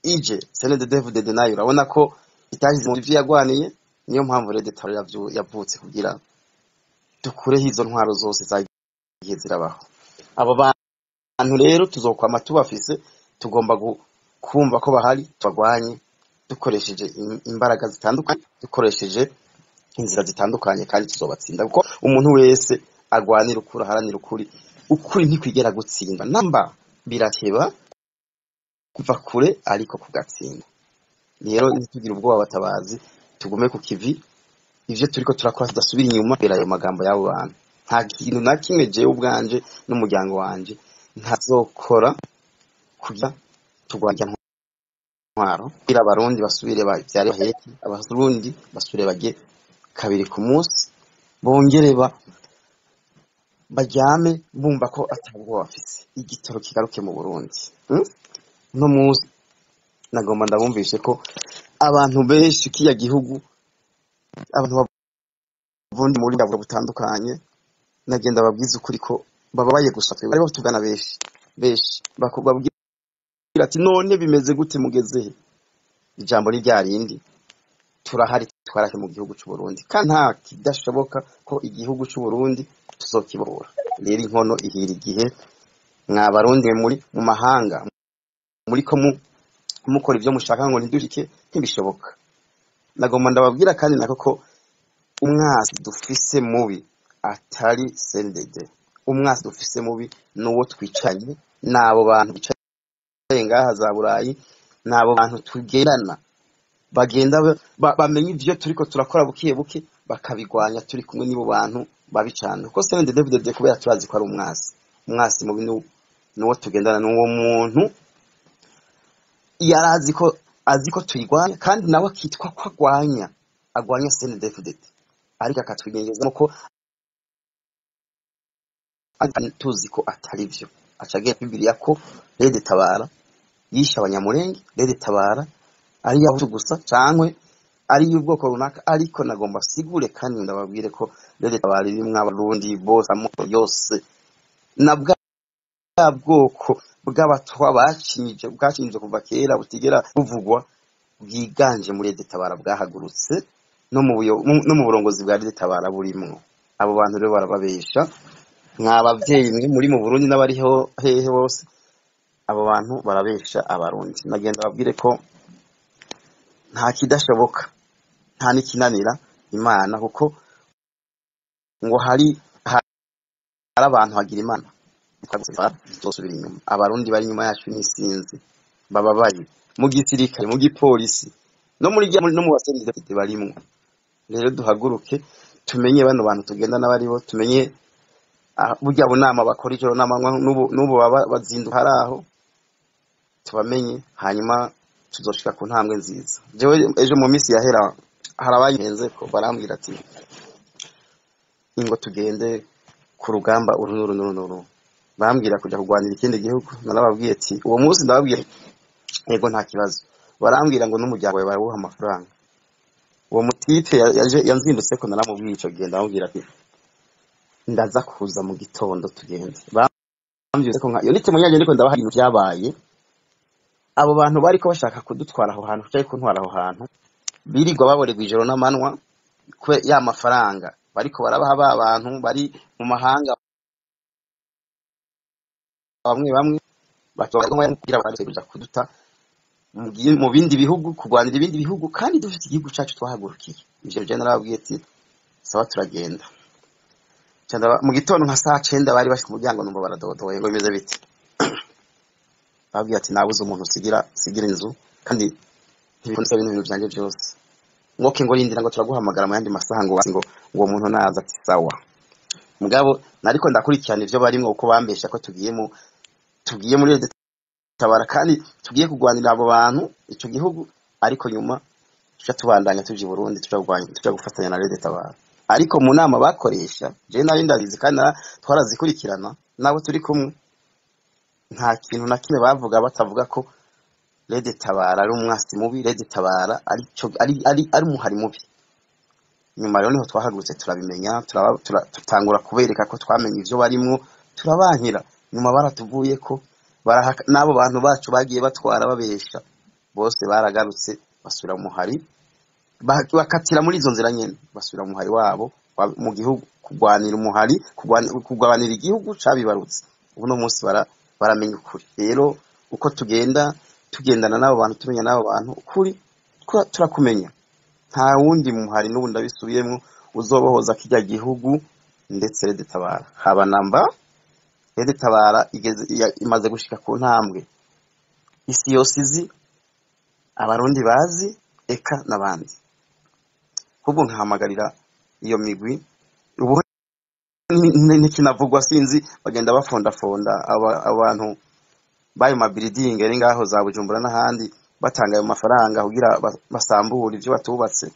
ije, CNDD-FDD nayo urabona ko itahize mu ivyo yagwaniye. Niyo mpamvu Red Tabara yavutse kugira dukureho izo ntwaro zose zagiye zirabaho. Abo bantu rero tuzokwama tubafise, tugomba kumva ko bahari, tubagwanye dukoresheje imbaraga zitandukanye, dukoresheje inzira zitandukanye, kandi tuzobatsinda, kuko umuntu wese agwanira ukuri, aharanira ukuri, ukuri ntikwigera gutsinda namba, birateba kuva kure ariko kugatsinda. Rero ntitugire ubwoba abatabazi, tugume ku kivi, ivyo turiko turakora tudasubira inyuma kubera ayo magambo y'abo bantu. Nta kintu na kimwe jewe ubwanje n'umuryango wanje ntazokora kugira turwanya ntwaro, kugira abarundi basubire bavyare baheke, abarundi basubire barye kabiri ku munsi, bongere Baryame bumva ko atabwoba bafise. Igitoro kigaruke mu Burundi. No musi nagomba ndabumvishe ko abantu benshi kiya gihugu, abantu bavundi muri ngabo butandukanye, nagenda babwiza ukuri ko bababaye gusa. Twebwe aribo tugana benshi benshi bakubabwira ati none bimeze gute, mugeze he? Ijambo ni rya rindi, turahari, twarahe mu gihugu c'u Burundi, kandi nta kidashoboka ko igihugu c'u Burundi tuzokibohora. Rero inkono ihira igihe. Mwa Barundi muri mu mahanga, muri ko mukora ivyo mushaka ngo ntidushike, ntibishoboka. Nagomba ndababwira kandi nako ko umwasi dufise mubi atari CNDD. Umwasi dufise mubi nuwo twicanye, n'abo bantu bicaye ngaha za Burayi, n'abo bantu tugendana, bagenda bamenya ivyo turiko turakora buke buke, bakabigwanya. Turi kumwe n'ibo bantu babi cane, kuko CNDD-FDD kubera turazi ko ari umwasi, umwasi mubi nuwo tugendana, n'uwo muntu yarazi ko azi ko tuyigwanya, kandi nawe akitwa ko agwanya CNDD-FDD, ariko akatwinyegezamo ko tuzi ko atari vyo. Aca agenda Bibiliya ko Red Tabara yishe Abanyamurenge, Red Tabara ari yahutu gusa cankwe ari y'ubwoko runaka. Ariko nagomba sigure kandi ndababwire ko Red Tabara irimwo Abarundi bose, amoko yose, na bwa bwoko bw'Abatwa bacinyije, bwacinyije kuva kera, butigera buvugwa, bwiganje muri Red Tabara, bwahagurutse no mu burongozi bwa Red Tabara burimwo. Abo bantu rero barababesha. Mwa bavyeyi mwe muri mu Burundi n'abariho hehe bose, abo bantu barabesha Abarundi. Nagenda babwire ko nta kidashoboka, nta n'ikinanira Imana, kuko ngo hari abantu hagira Imana bizosubira inyuma. Abarundi bari inyuma yacu n'isinzi bababaye, mu gisirikare, mu gipolisi, no muri no mu basendedefite barimwo. Rero duhaguruke, tumenye bano bantu tugenda n'abaribo, tumenye burya bunama bakora ijoro n'amanywa, n'ubu baba bazinduka hari aho, tubamenye, hanyuma tuzoshika ku ntambwe nziza. Jewe ejo mu minsi yahera hari abayihenze ko barambwira ati ingo tugende ku rugamba uru n'uru n'uru n'uru, bambwira kuja kurwanira ikindi gihugu. Narababwiye ati uwo munsi ndababwiye yego, nta kibazo. Barambwira ngo n'umuryango wawe barawuha amafaranga. Uwo mutipe yaje yanzindutse ko naramubwiye ico gihe, ndamubwira ati ndaza kuza mu gitondo tugende. Bambyutse ko nka iyo nite munyange ndiko ndabaha ibintu vyabaye. Abo bantu bariko bashaka kudutwara aho hantu canke kuntwara aho hantu, birirwa baborerwa ijoro n'amanwa kwe ya mafaranga bariko barabaha ba bantu bari mu mahanga, bamwe bamwe kugira kuja kuduta mu bindi bihugu, kurwanira ibindi bihugu, kandi dufite igihugu cacu twahagurukiye. Ivyo je narababwiye ati sawa, turagenda. Mu gitondo nka saa 9 bari bashika umuryango, numva baradodoye ngo bimeze bite. Babwiye ati nabuze umuntu sigira inzu, kandi ntibikunze ibintu bintu vyanje vyose. Ngoke ngo rindira, ngo turaguhamagara mu yandi masaha, ngo uwo muntu naza. Ati sawa. Mugabo nariko ndakurikirana ivyo barimwo, uko bambesha ko tugiye muri Red Tabara kandi tugiye kurwanira abo bantu ico gihugu, ariko nyuma tuca tubandanya tuja i Burundi, tuja kurwanya, tuja gufatanya na Red Tabara. Ariko mu nama bakoresha je nari ndabizi, kandi twarazikurikirana nabo turi kumwe, nta kintu na kimwe bavuga batavuga ko Red Tabara ari umwasi mubi, Red Tabara ari umuhari mubi. Nyuma rero niho twahagurutse turabimenya, tutangura kubereka ko twamenye ivyo barimwo, turabankira. Nyuma baratuvuyeko, n'abo bantu bacu bagiye batwara babesha bose baragarutse, basubira mu muhari, bakatira muri izo nzira nyene, basubira mu muhari wabo mu gihugu, kurwanira umuhari, kurwanira igihugu cabibarutse. Ubu no munsi baramenya ukuri. Rero uko tugenda tugendana n'abo bantu, tumenya n'abo bantu ukuri, turakumenya. Nta wundi muhari, n'ubu ndabisubiyemwo, uzobohoza kirya gihugu ndetse Red Tabara haba namba. Red Tabara imaze gushika ku ntambwe isi yose izi, Abarundi bazi, eka n'abandi. Ahubwo nkahamagarira iyo migwi ubu ntikinavugwa, sinzi, bagenda bafondafonda abantu bayo mabiridingi ari ngaho za Bujumbura n'ahandi, batanga ayo mafaranga kugira basambure ivyo batubatse,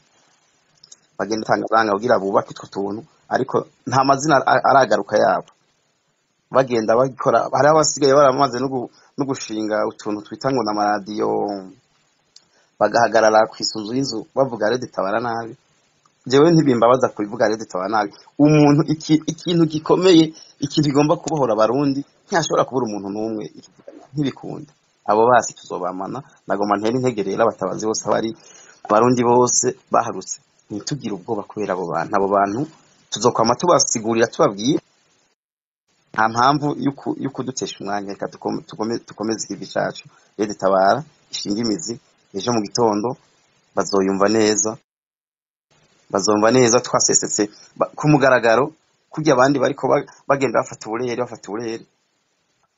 bagenda batanga amafaranga kugira bubake utwo tuntu, ariko nta mazina aragaruka yabo. Bagenda bakora, hari abasigaye baramaze no gushinga utuntu twita ngo n'amaradiyo, bagahagarara kw'isunzu y'inzu bavuga Red Tabara nabi. Jewe ntibimbabaza kubivuga Red Tabara nabi. Umuntu ikintu gikomeye, ikintu kigomba kubohora abarundi, ntiyashobora kubura umuntu n'umwe ikivuga nabi. Ntibikunda. Abo basi tuzobamana. Nagomba ntera intege rero abatabazi bose, abari abarundi bose baharutse, ntitugire ubwoba kubera abo bantu. Abo bantu tuzokwama tubasigurira, tubabwiye nta mpamvu y'ukudutesha umwanya. Reka tukomeze ikivi cacu. Red Tabara ishinga imizi, ejo mu gitondo bazoyumva neza, bazumva neza twasesetse ku mugaragaro, kurya abandi bariko bagenda bafata uburere, bafata uburere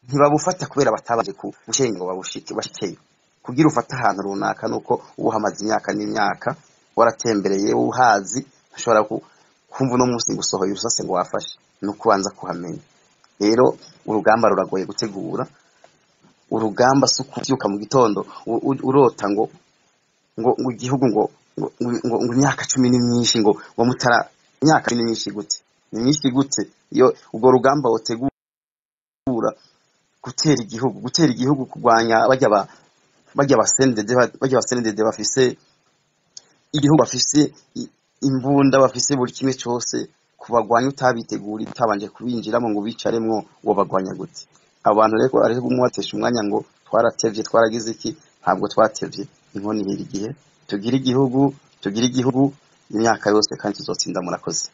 ntibabufata kubera batabanje gushenga ngo babushike, bashikeyo. Kugira ufate ahantu runaka nuko uba uhamaze imyaka n'imyaka, waratembereye, uhazi. Ushobora kumva uno munsi ngo usohoye urusase ngo wafashe, ni ukubanza kuhamenya. Rero urugamba ruragoye gutegura. Urugamba si ukuvyuka mu gitondo urota ngo igihugu ngo imyaka 10 ni myinshi, ngo mutara imyaka 10 ni myinshi gute? Ni myinshi gute iyo ubwo rugamba wotegura gutera igihugu, gutera igihugu, kurwanya bajya ba CNDD, bajya ba CNDD bafise igihugu, bafise imbunda, bafise buri kimwe cyose, kubagwanya utabitegura, utabanje kubinjiramo ngo bicaremwo, wobagwanya gute? Abo bantu rero ari kumwatesha umwanya ngo twaratevye, twaragize iki. Ntabwo twatevye, inkoni ihira igihe. Tugire igihugu, tugire igihugu imyaka yose, kandi tuzotsinda. Murakoze.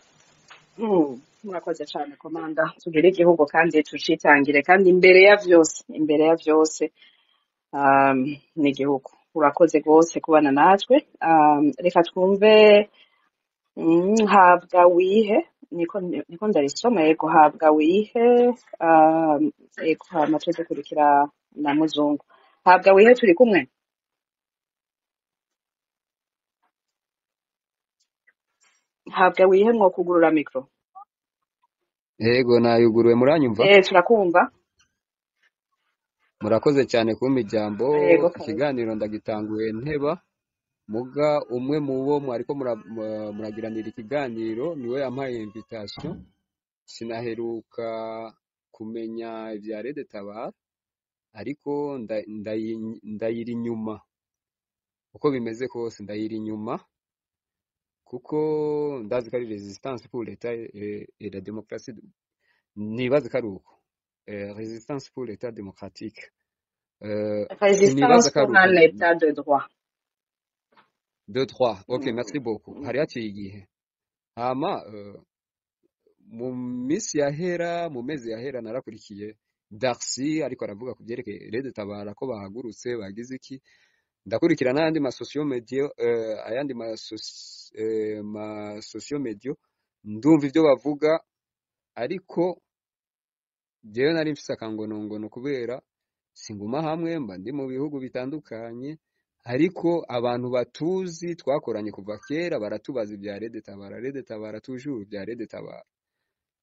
Murakoze cyane, komanda. Tugire igihugu kandi tucitangire, kandi imbere ya vyose, imbere ya vyose ni igihugu. Urakoze rwose kubana natwe. Reka twumve habwa wihe, niko ndarisoma. Yego, habwa wihe. Yego, hama tuze kurikira na muzungu. Habwa wihe, turi kumwe? Habwa wihe, mwo kugurura mikro. Yego, nayuguruwe, muranyumva? Eh, turakumva. Murakoze cyane kumpa ijambo. Yego, karibu. Ikiganiro ndagitanguye nteba, muga umwe mu bo mwariko muragiranira ikiganiro niwe yampaye invitation. Sinaheruka kumenya ibya Red Tabara, ariko ndayiri inyuma uko bimeze kose, ndayiri inyuma kuko ndazi ko ari resistance pour l'état et la démocratie, nibaze ko ari uko. Resistance pour l'état démocratique. Résistance Sinibaza ko ari pour un uko. état de droit. Deux, trois. Ok, merci beaucoup. Hari haciye igihe. Hama mu minsi yahera, mu mezi yahera, narakurikiye Darcy ariko aravuga ku byerekeye Red Tabara, ko bahagurutse, bagize iki. Ndakurikira n'ayandi ma social media, ayandi ma social media, ndumva ibyo bavuga, ariko jewe nari mfise akangonongono kubera singuma hamwe, mba ndi mu bihugu bitandukanye, ariko abantu batuzi twakoranye kuva kera baratubaza ibya Red Tabara, Red Tabara toujours, ibya Red Tabara.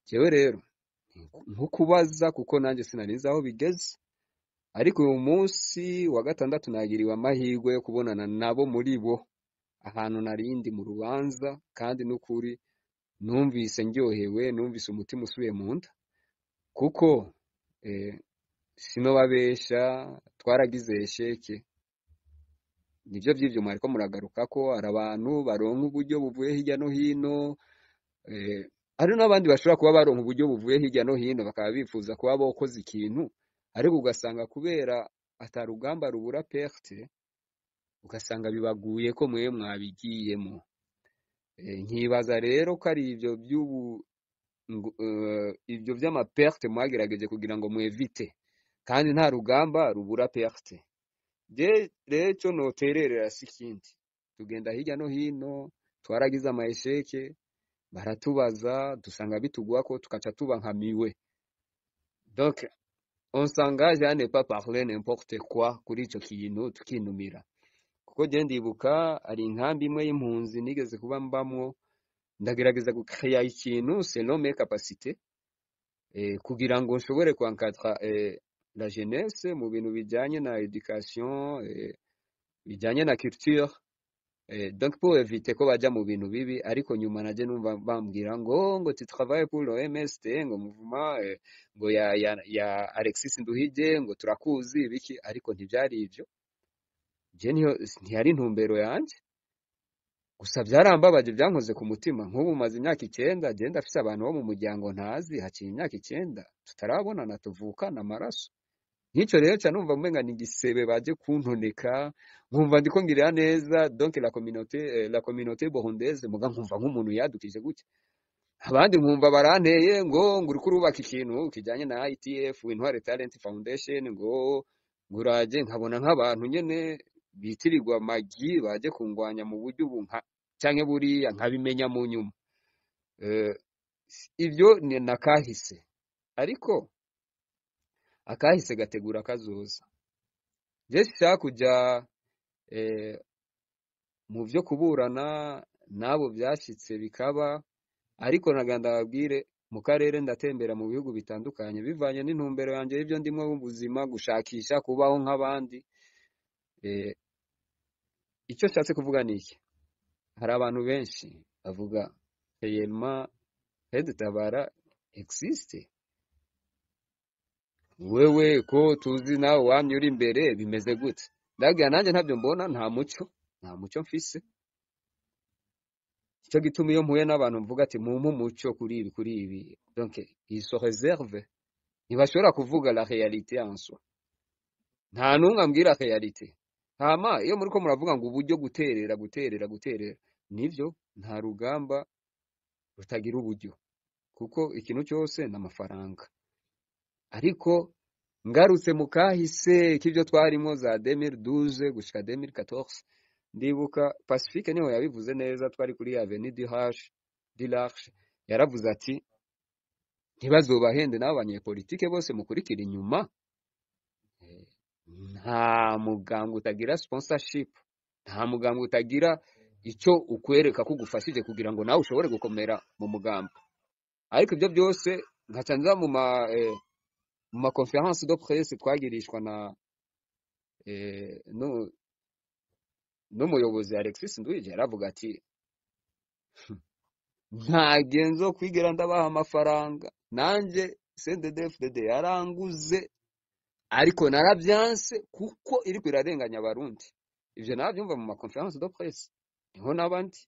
Jewe rero nko kubaza, kuko nanjye sinari nzi aho bigeze, ariko uyu munsi wa gatandatu nagiriwe amahirwe yo kubonana nabo muri bo ahantu narindi mu rubanza, kandi n'ukuri numvise ndyohewe, numvise umutima usubiye mu nda, kuko sinobabesha, twaragize échec. Nivyo vy'ivyo mwariko muragaruka ko hari abantu baronka uburyo buvuye hirya no hino, hari n'abandi bashobora kuba baronka uburyo buvuye hirya no hino bakaba bifuza kuba bokoze ikintu, ariko ugasanga kubera atarugamba rubura perte, ugasanga bibaguye ko mwe mwabigiyemo. Nkibaza rero ko ari ivyo by'ubu ibyo vy'amaperte mwagerageje kugira ngo mwevite, kandi nta rugamba rubura perte. Je rero ico notererera si ikindi, tugenda hirya no hino, twaragize ama échecs, baratubaza, dusanga bitugwako, tukaca tuba nka miwe. Donc on s'engage à ne pas parler n'importe quoi kuri ico kintu, tukinumira, kuko je ndibuka ari inkambi imwe y'impunzi nigeze kuba mbamwo, ndagerageza gucrea ikintu selon mes capacités, kugira ngo nshobore kuencadra la jeunesse mu bintu bijanye na education, bijanye na culture. Donc pour éviter ko baja mu bintu bibi, ariko nyuma naje numva bambwira ngo tu travailles pour le MST, ngo mouvement ngo ya Alexis Nduhije, ngo turakuzi ibiki, ariko ntivyari ivyo. Je niyo ntiyari intumbero yanje, gusa byarambabaje, byankoze ku mutima. Nk'ubu maze imyaka 9 je ndafise abantu bo mu muryango ntazi, haciye imyaka 9 tutarabonana, tuvukana amaraso. Nk'icyo rero ca numva umenga ni igisebe baje kuntoneka, nkumva ndiko ngirira neza donc la communauté burundaise, muga nkumva nk'umuntu yadukije gutya, abandi nkumva baranteye ngo uriko urubaka ikintu kijanye na ITF, Intwari Talent Foundation, ngo nguraje, nkabona nk'abantu nyene bitirirwa magi baje kungwanya mu buryo ubu nka canke buriya, nkabimenya mu nyuma. Ibyo ni nakahise, ariko akahise gategura kazoza. Je sinshaka kuja mu vyo kuburana n'abo vyashitse bikaba, ariko naganda babwire mu karere ndatembera mu bihugu bitandukanye bivanye n'intumbero yanje y'ivyo ndimwo mu buzima, gushakisha kubaho nk'abandi. Icyo nshatse kuvuga ni iki: hari abantu benshi bavuga réellement Red Tabara existe, wewe ko tuzi nawe wamye uri imbere bimeze gute? Ndabwira nanjye ntabyo mbona, nta muco mfise. Icyo gituma iyo mpuye n'abantu mvuga ati mumpe umuco kuri ibi, donc ils se réservent, ntibashobora kuvuga la réalité en soi. Nta n'umwe ambwira réalité. Hama iyo muriko muravuga ngo uburyo, guterera, guterera, guterera, nivyo, nta rugamba rutagira uburyo, kuko ikintu cyose ni amafaranga. Ariko ngarutse mu kahise k'ibyo twarimo za 2012 gushika 2014, ndibuka Pacifique niho yabivuze neza, twari kuri avenue du H du Large, yaravuze ati ntibazobahende n'abo banyepolitike bose mukurikira inyuma, nta muganga utagira sponsorship, nta muganga utagira icyo ukwereka ko ugufashije kugira ngo nawe ushobore gukomera mu mugambi. Ariko ibyo byose nkaca nza mu ma conférence de presse twagirishwa na no n'umuyobozi Alexis Nduhije, yaravuga ati nta genzo kwigera ndabaha amafaranga, nanje CNDD-FDD yaranguze ariko narabyanse kuko iriko irarenganya Abarundi. Ivyo nabyumva mu ma conférence de presse, niho n'abandi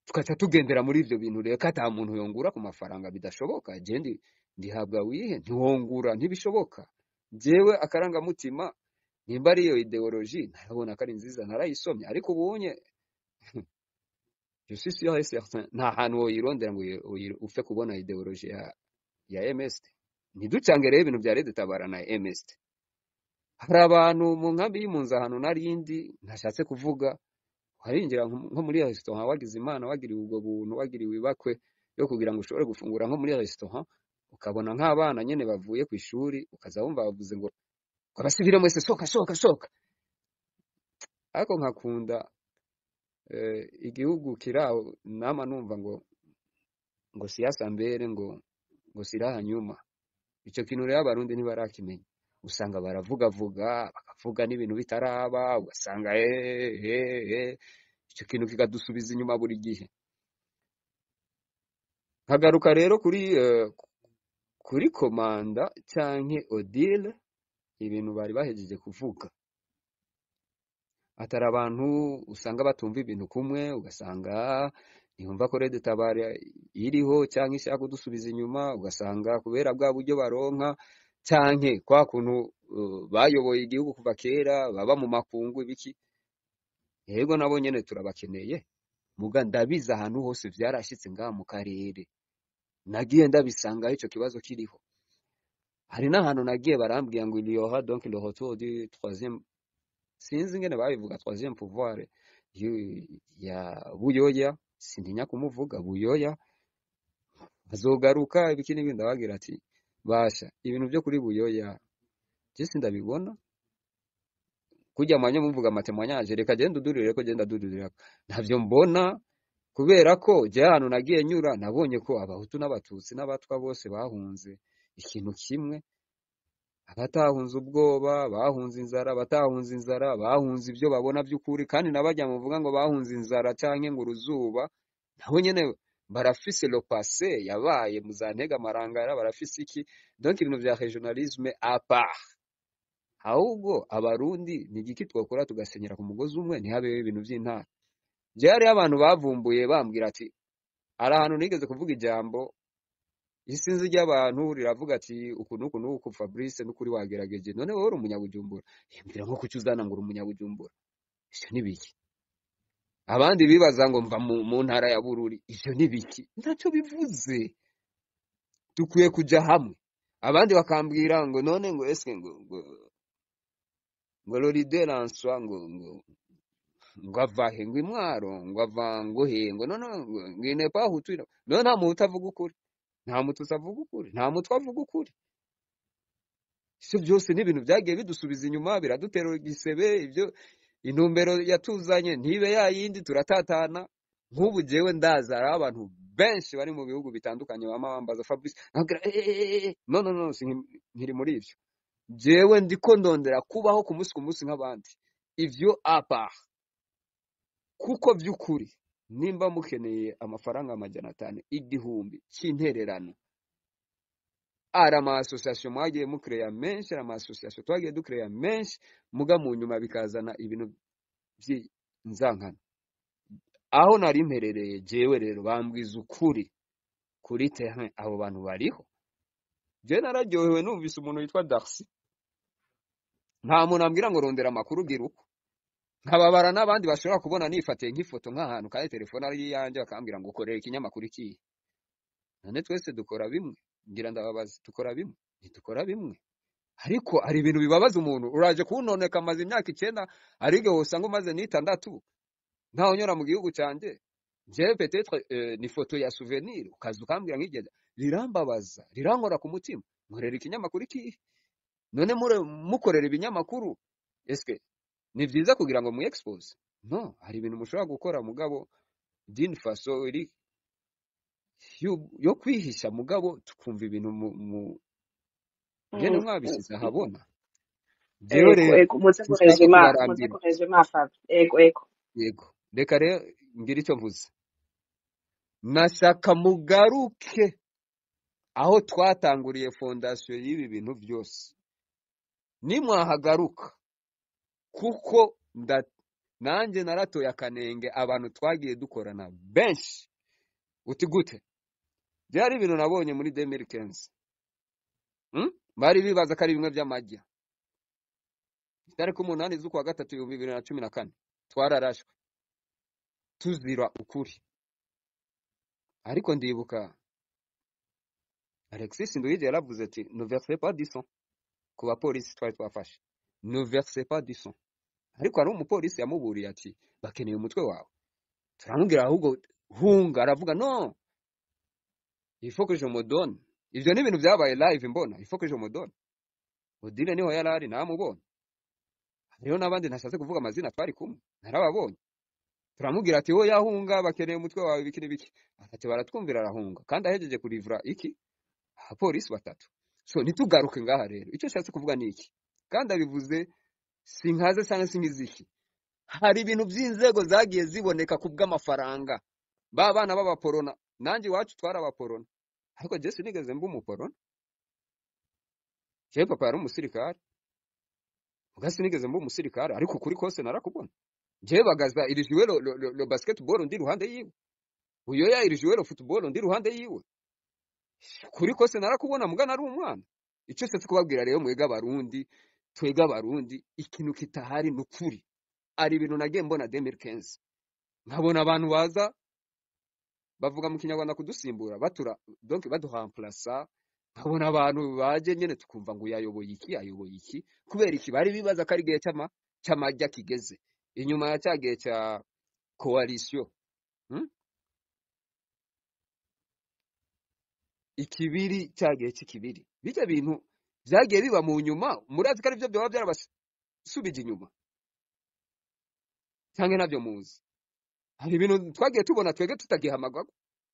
tugaca tugendera muri ivyo bintu. Rero ko ata muntu yongura ku mafaranga bidashoboka, je ndi ndihabwa wihe ntiwongura, ntibishoboka. Jewe akarangamutima nimba ari iyo idéologie ntarabona ko ari nziza, narayisomye, ariko ubunye je suis sûr et certain nta hantu woyirondera ngo upfe kubona idéologie ya MST. Ntiducange rero ibintu bya Red Tabara na MST. Hari abantu mu nkambi y'impunzi, ahantu narindi ntashatse kuvuga, warinjira nko muri restaurant, wagize Imana wagiriwe ubwo buntu, wagiriwe ibakwe yo kugira ngo ushobore gufungura nko muri restaurant, ukabona nk'abana nyene bavuye ku ishuri, ukaza wumva bavuze ngo abasivile mwese soka, soka, soka. Ariko nkakunda igihugu kiraho, nama numva ngo siasa mbere, ngo silaha nyuma. Ico kintu rero Abarundi ntibarakimenya, usanga baravugavuga, bakavuga n'ibintu bitaraba, ugasanga ico kintu kikadusubiza inyuma buri gihe. Nkagaruka rero kuri komanda canke Odile, ibintu bari bahejeje kuvuga, atari abantu usanga batumva ibintu kumwe, ugasanga ntiyumva ko Red Tabara iriho canke ishaka kudusubiza inyuma, ugasanga kubera bwa buryo baronka canke kwa kuntu bayoboye igihugu kuva kera, baba mu makungu ibiki. Yego, nabo nyene turabakeneye, muga ndabizi ahantu hose vyarashitse, ngaha mu karere nagiye ndabisangaho ico kibazo kiriho. Hari n'ahantu nagiye barambwira ngo il y aura donc le retour du troisième, sinzi ingene babivuga, troisième pouvoir ya Buyoya, sintinya kumuvuga, Buyoya azogaruka ibiki n'ibindi. Ndabagira ati basha ibintu byo kuri Buyoya je sindabibona kujya mwanya muvuga ama témoignages, reka genda udurire ko genda dudurira, ntavyo mbona, kubera ko je ahantu nagiye nyura nabonye ko Abahutu n'Abatutsi n'Abatwa bose bahunze ikintu kimwe. Abatahunze ubwoba, bahunze inzara, abatahunze inzara, bahunze ibyo babona by'ukuri, kandi nabajya muvuga ngo bahunze inzara canke ngo uruzuba, nabo nyene barafise le passé yabaye mu za Ntega Marangara, barafise iki, donc ibintu vya régionalisme à part. Ahubwo abarundi ni igiki twokora tugasenyera ku mugozi umwe, ntihabeho ibintu vy'intara. Je hariho abantu bavumbuye bambwira ati hari ahantu nigeze kuvuga ijambo, isinzi ry'abantu riravuga ati uku n'uku n'uku, Fabrice n'ukuri wagerageje, none wowe uri umunyabujumbura, yambwira nko kuki uzana ngo uri umunyabujumbura, ivyo ni biki? Abandi bibaza ngo mva mu ntara ya Bururi, ivyo ni biki? Ntacyo bivuze, dukwiye kuja hamwe. Abandi bakambwira ngo none ngo eske ngo le leader en soi ngo ava he, ngo imwaro, ngo ava ngo he, ngo none ngo il n'est pas hutu, none nta muntu utavuga ukuri, nta mututsi avuga ukuri, nta mutwe avuga ukuri. Ivyo byose ni ibintu byagiye bidusubiza inyuma, biradutera igisebe. Ibyo intumbero yatuzanye ntibe yayindi, turatatana. Nk'ubu jewe ndaza hariho abantu benshi bari mu bihugu bitandukanye bama bambaza Fabrice, nkabwira no no no, nkiri muri ivyo, jewe ndiko ndondera kubaho ku munsi ku munsi nk'abandi, ivyo à part. Kuko vy'ukuri nimba mukeneye amafaranga 500, 1000 c'intererano, ari ama association mwagiye mukereya menshi, ari ama association twagiye dukereya menshi, muga mu nyuma bikazana ibintu vy'inzankano. Aho nari mperereye jewe rero bambwiza ukuri kuri terrain, abo bantu bariho. Jewe nararyohewe numvise umuntu witwa Darcy, nta muntu ambwira ngo rondera amakuru gira uko, nkababara n'abandi bashobora kubona nifatiye nk'ifoto nk'ahantu kandi telefone ari iyanjye, bakambwira ngo ukorera ikinyamakuru ikihe? None twese dukora bimwe? Ngira ndababaza, dukora bimwe? Ntidukora bimwe. Ariko hari ibintu bibabaza umuntu, uraje kunoneka amaze imyaka 9, hari igihe usanga umaze n'itandatu ntawe unyura mu gihugu cyanjye. Jewe peut-être ni foto ya souvenir, ukaza ukambwira nk'igenda, rirambabaza, rirankora ku mutima. Nkorera ikinyamakuru ikihe? None mukorera ibinyamakuru, eske ni vyiza kugira ngo mu expose? No, hari ibintu mushobora gukora mugabo d'une façon iri yo kwihisha, mugabo tukumva ibintu mu ngene mwabisize ahabona. Jewe Ego, rero ego, muze sinshaka kurezuma, muze kubarambira. Kurezuma Fabi. Ego, ego. Yego, reka rero ngira icyo mvuze. Nashaka mugaruke aho twatanguriye fondation y'ibi bintu byose, nimwahagaruka, kuko nanjye naratoye akanenge abantu twagiye dukorana benshi. Uti gute? Byari ibintu nabonye muri 2015, Bari bibaza ko ari bimwe by'amajya. Itariki 8 z'ukwa gatatu 2014 twararashwe tuzira ukuri. Ariko ndibuka Alexis Nduhije yaravuze ati ne versez pas du sang ku bapolisi twari twafashe, ne versez pas du sang. Ariko hari umupolisi yamuburiye ati bakeneye umutwe wawe, turamubwira ahubwo hunga, aravuga no, il faut que je me donne. Ivyo ni ibintu vyabaye live mbona, il faut que je me donne. Odile niho yari ari, namubonye. Hariho n'abandi ntashatse kuvuga amazina twari kumwe, narababonye. Turamubwira ati wowe yahunga, bakeneye umutwe wawe, ibiki n'ibiki, ati baratwumvira, arahunga kandi ahejeje kurivura iki abapolisi batatu. So ntitugaruke ngaha rero, icyo nshatse kuvuga ni iki, kandi abivuze sinkaze cyangwa sinkiziki. Hari ibintu by'inzego zagiye ziboneka ku bw'amafaranga, ba bana b'abaporona. Nanjye iwacu twari abaporona, ariko je sinigeze mba umuporona. Jewe papa yari umusirikare, muga sinigeze mba umusirikare, ariko kuri kose narakubona. Jewe Bagaza il jouait le basketball ndi ruhande yiwe, Uyoya il jouait le football ndi ruhande yiwe. Kuri kose narakubona, muga nari umwana. Icyo nshatse kubabwira rero, mwega abarundi, twega abarundi, ikintu kitahari nukuri. Ari ibintu nagiye mbona 2015, nkabona abantu baza bavuga mu kinyarwanda kudusimbura, batura donc baduhamplasa, nkabona abantu baje nyene tukumva ngo yayoboye iki, ayoboye iki, kubera iki? Bari bibaza ko ari igihe c'amajya kigeze inyuma ya cya gihe cya coalition, Ikibiri, cya gihe c'ikibiri, bijya bintu vyagiye biba mu nyuma, murazi ko arivyo byoba byarabasubije inyuma canke navyo muzi? Hari ibintu twagiye tubona twege tutagihamagwa.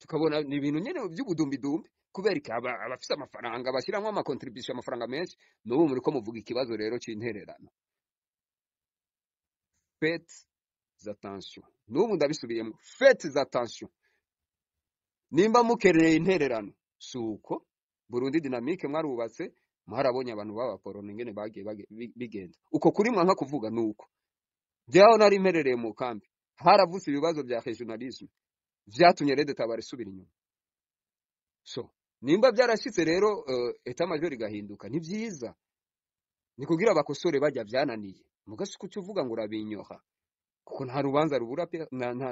Tukabona ni ibintu nyene by'ubudumbidumbi, kubera iki abafise amafaranga bashiramwo ama contribution, amafaranga menshi. N'ubu muriko muvuga ikibazo rero c'intererano. Faites attention, n'ubu ndabisubiyemo, faites attention. Nimba mukereye intererano, suko Burundi Dynamique mwarubatse, mwarabonye abantu b'abaporoni ingene bagiye bigenda uko kuri mwanka kuvuga. Nuko jyaho nari mperereye mu kambi, haravutse ibibazo bya régionalisme vyatumye Red Tabara isubira inyuma. So nimba byarashitse rero, état major igahinduka, ni vyiza, ni kugira abakosore bajya vyananiye. Mugasi kuki uvuga ngo urabinyoha? Kuko nta rubanza rubura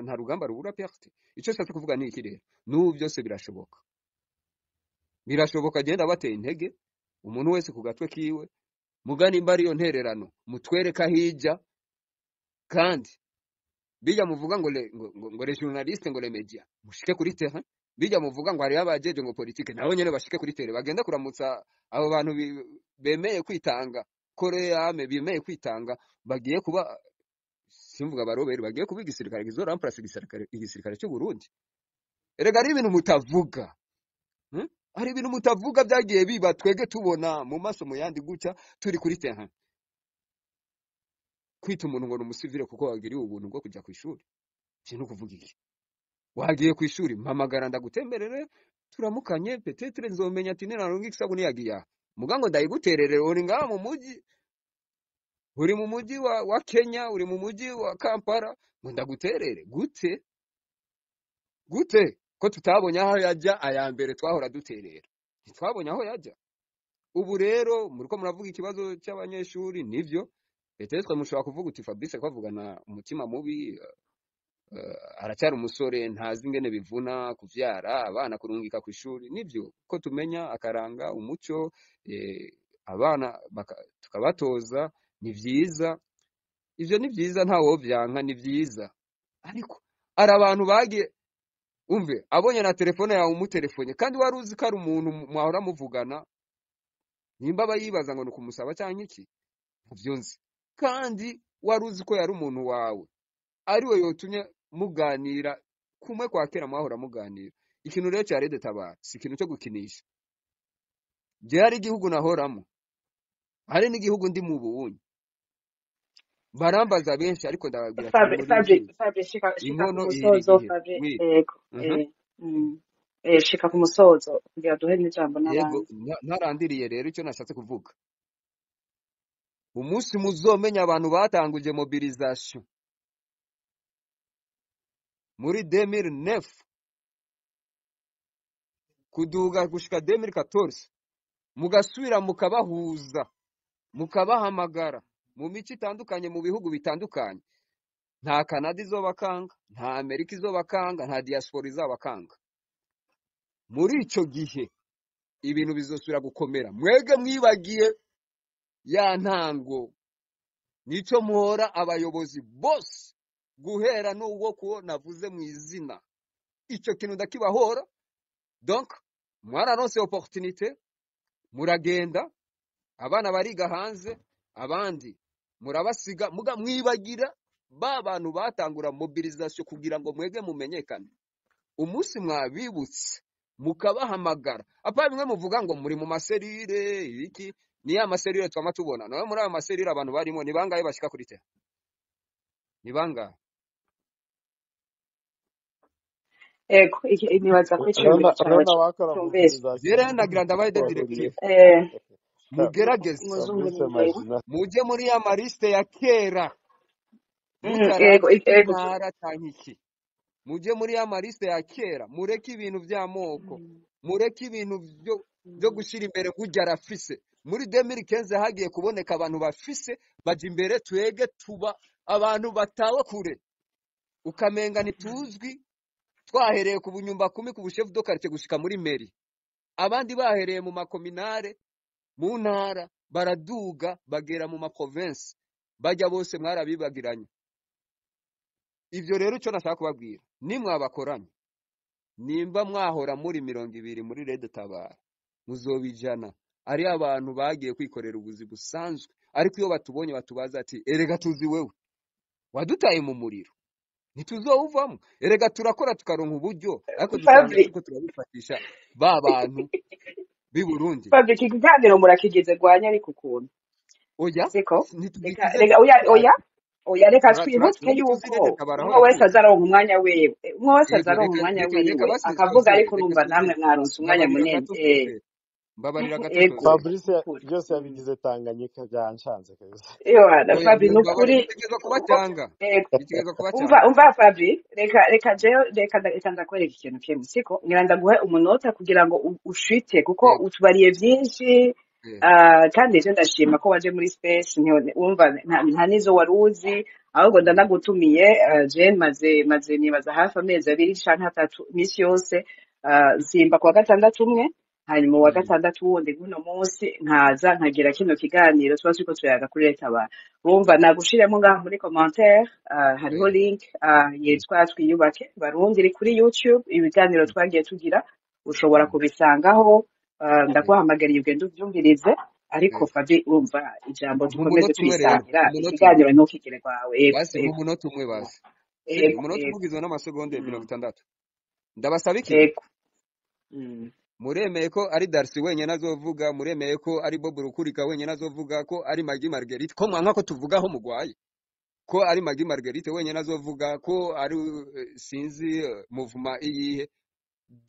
nta rugamba rubura perte. Ico nshatse kuvuga ni iki rero? N'ubu byose birashoboka, birashoboka. Genda bateye intege umuntu wese ku gatwe kiwe. Muga nimba ariyo ntererano, mutwereka hijya. Kandi bijya muvuga ngo ngo les journalistes, ngo les médias, mushike kuri terrain. Bijya muvuga ngo hariyo abajeje ngo politique, nabo nyene bashike kuri terrain, bagende kuramutsa abo bantu bemeye kwitanga koreyame, bemeye kwitanga, bagiye kuba, simvuga abaroberi, bagiye kuba igisirikare kizo remplace igisirikare cy'u Burundi. Erega ari ibintu mutavuga, Hari ibintu mutavuga byagiye biba, twege tubona mu maso mu yandi gutya turi kuri terrain. Kwita umuntu ngo ni umusivile kuko wagiriwe ubuntu bwo kujya ku ishuri, iki ni ukuvuga iki? Wagiye ku ishuri, mpamagara ndagutemberere, turamukanye, peut-être nzomenya ati ninaronka isabuni yagiye aha. Muga ngo ndayiguterere, uri ngaha mu muji, uri mu muji wa Kenya, uri mu muji wa Kampala, ngo ndaguterere gute? Gute ko tutabonye aho yajya? Aya mbere twahora duterera, ntitwabonye aho yajya. Ubu rero muriko muravuga ikibazo cy'abanyeshuri, nivyo. Peut-être mushobora kuvuga uti Fabrice ko avugana umutima mubi, aracyari umusore, ntazi ingene bivuna kuvyara abana, kurungika ku ishuri. Nivyo, ko tumenya akaranga, umuco, abana tukabatoza, ni vyiza ivyo, ni vyiza, ntawo vyanka, ni vyiza. Ariko hari abantu bagiye, umve, abonye na telefone yawe umutelefone, kandi wari uzi ko ari umuntu mwahora muvugana, nimba aba yibaza ngo ni ukumusaba cyangwa iki, ntabyo nzi, kandi wari uzi ko yari umuntu wawe, ariwe yotumye muganira kumwe kwa kera mwahora muganira. Ikintu rero cya Red Tabara si ikintu cyo gukinisha. Je hari igihugu nahoramo, hari n'igihugu ndi mu buwunyi, barambaza benshi, ariko ndababwira ati Fabi, Fabi, nimurindire. Fabi, shika ku Inkono ihira musozo. igihe. Fabi, Wi. yego. Shika ku musozo kugira duhe n'ijambo Yego. n'abandi. Ntarandiriye rero, icyo nashatse kuvuga, umunsi muzomenya abantu batanguje mobilisation muri 2009 kuduga gushika 2014, mugasubira mukabahuza, mukabahamagara mu mico itandukanye, mu bihugu bitandukanye, nta Canada izobakanga, nta Amerika izobakanga, nta diaspora izabakanga. Muri ico gihe ibintu bizosubira gukomera. Mwege mwibagiye ya ntango, nico muhora abayobozi bose, guhera n'ubwo kuwo navuze mu izina, ico kintu ndakibahora. Donc mwararonse opportunité, muragenda, abana bariga hanze, abandi murabasiga, muga mwibagira ba bantu batangura mobilisation kugira ngo mwege mumenyekane. Umunsi mwabibutse mukabahamagara, apa bimwe muvuga ngo muri mu ma cellules ibiki, ni ya ma cellules twama tubona nawe. Muri ayo ma cellules abantu barimo ni bangahe bashika kuri terrain? Ni bangahe? Ego, nibaza ko iciyumviro Rona cawe Rona wakora cumvise. mobilisation. Rero nagira ndabaye de directive, mugerageze Umuzungu Fabrice ni ndera. Majina. muje muri ya ma liste ya kera, Ego, mutaravye ego. intara canke iki, muje muri ya ma liste ya kera, mureke ibintu vy'amoko, mureke ibintu byo gushira imbere gurya arafise. Muri 2015 hagiye kuboneka abantu bafise baja imbere, twege tuba abantu batawe kure, ukamenga ntituzwi. Twahereye ku bunyumba kumi, ku bu chef de quartier, gushika muri mairie, abandi bahereye mu makominare, mu ntara, baraduga bagera mu ma province, bajya bose mwarabibagiranye. Ivyo rero ico nashaka kubabwira, nimwabakoranye, nimba mwahora muri 20 muri Red Tabara, muzobijana. Ari abantu bagiye kwikorera ubuzi busanzwe, ariko iyo batubonye batubaza ati: "Erega tuzi wewe wadutaye mu muriro." Ntituzowuvamo. Erega turakora tukaronka uburyo, ariko dusanga Fabri, turiko turabifatisha ba bantu b'i Burundi. Fabri, iki kiganiro murakigize rwanya ariko ukuntu Oya, siko? Reka ntitugikize reka oya oya oya, reka twibuke none tuzi yuko reka tabara aho umwe wese yavuye. azaronka umwanya wiwe, umwe wese Yego, azaronka reka umwanya reka reka wiwe basi akavuga, nsozere, ariko reka urumva namwe nsozere. mwaronse umwanya Mbabarira munini. gato nsozere. Mbabarira gato Ego, nsozere. Fabrice nukuri. byose yabigize Tanganyika byanshanze kabisa. Ewana Oya, Fabi, mbabarira, nukuri bitegerezwa kubacanga. ego. Bitegerezwa Umva kubacanga. umva Fabi, reka reka jewe reka ndakwereka ikintu kimwe, siko? Ngira ndaguhe umunota kugira ngo ushite, kuko Yego. utubariye byinshi. Kandi ejo ndashima ko waje muri space, wumva nta nizo wari uzi, ahubwo ndanagutumiye. Jane maze nibaza hafi amezi 2 canke 3, misi yose nsimba kuwa gatandatu umwe, hanyuma uwa gatandatu wundi guno munsi nkaza nkagira kino kiganiro tuba turiko turayaga kuri Leta. Urumva nagushiremo ngaha muri commentaire, hariho link yitwa Twiyubake Barundi iri kuri YouTube, ibiganiro twagiye tugira ushobora kubisangaho. Ndaguhamagariye ugende uvyumvirize, ariko Fabi, urumva ijambo dukomeze Umunota umwe rero, twisangira umunota umwe. ikiganiro ntukigire rwawe. Ego Basi ego umunota umwe basi. Sibyo, ego umunota umwe ego ugizwe n'amasegonde mirongo Mm. itandatu. Ndabasaba ikintu. Ego. Muremeye ko ari Darcy wenyine azovuga, muremeye ko ari Bob Rukurika wenyine azovuga, ko ari Maggie Marguerite, ko mwanka ko tuvugaho mugwaye, ko ari Maggie Marguerite wenyine azovuga, ko ari sinzi muvuma iyihe.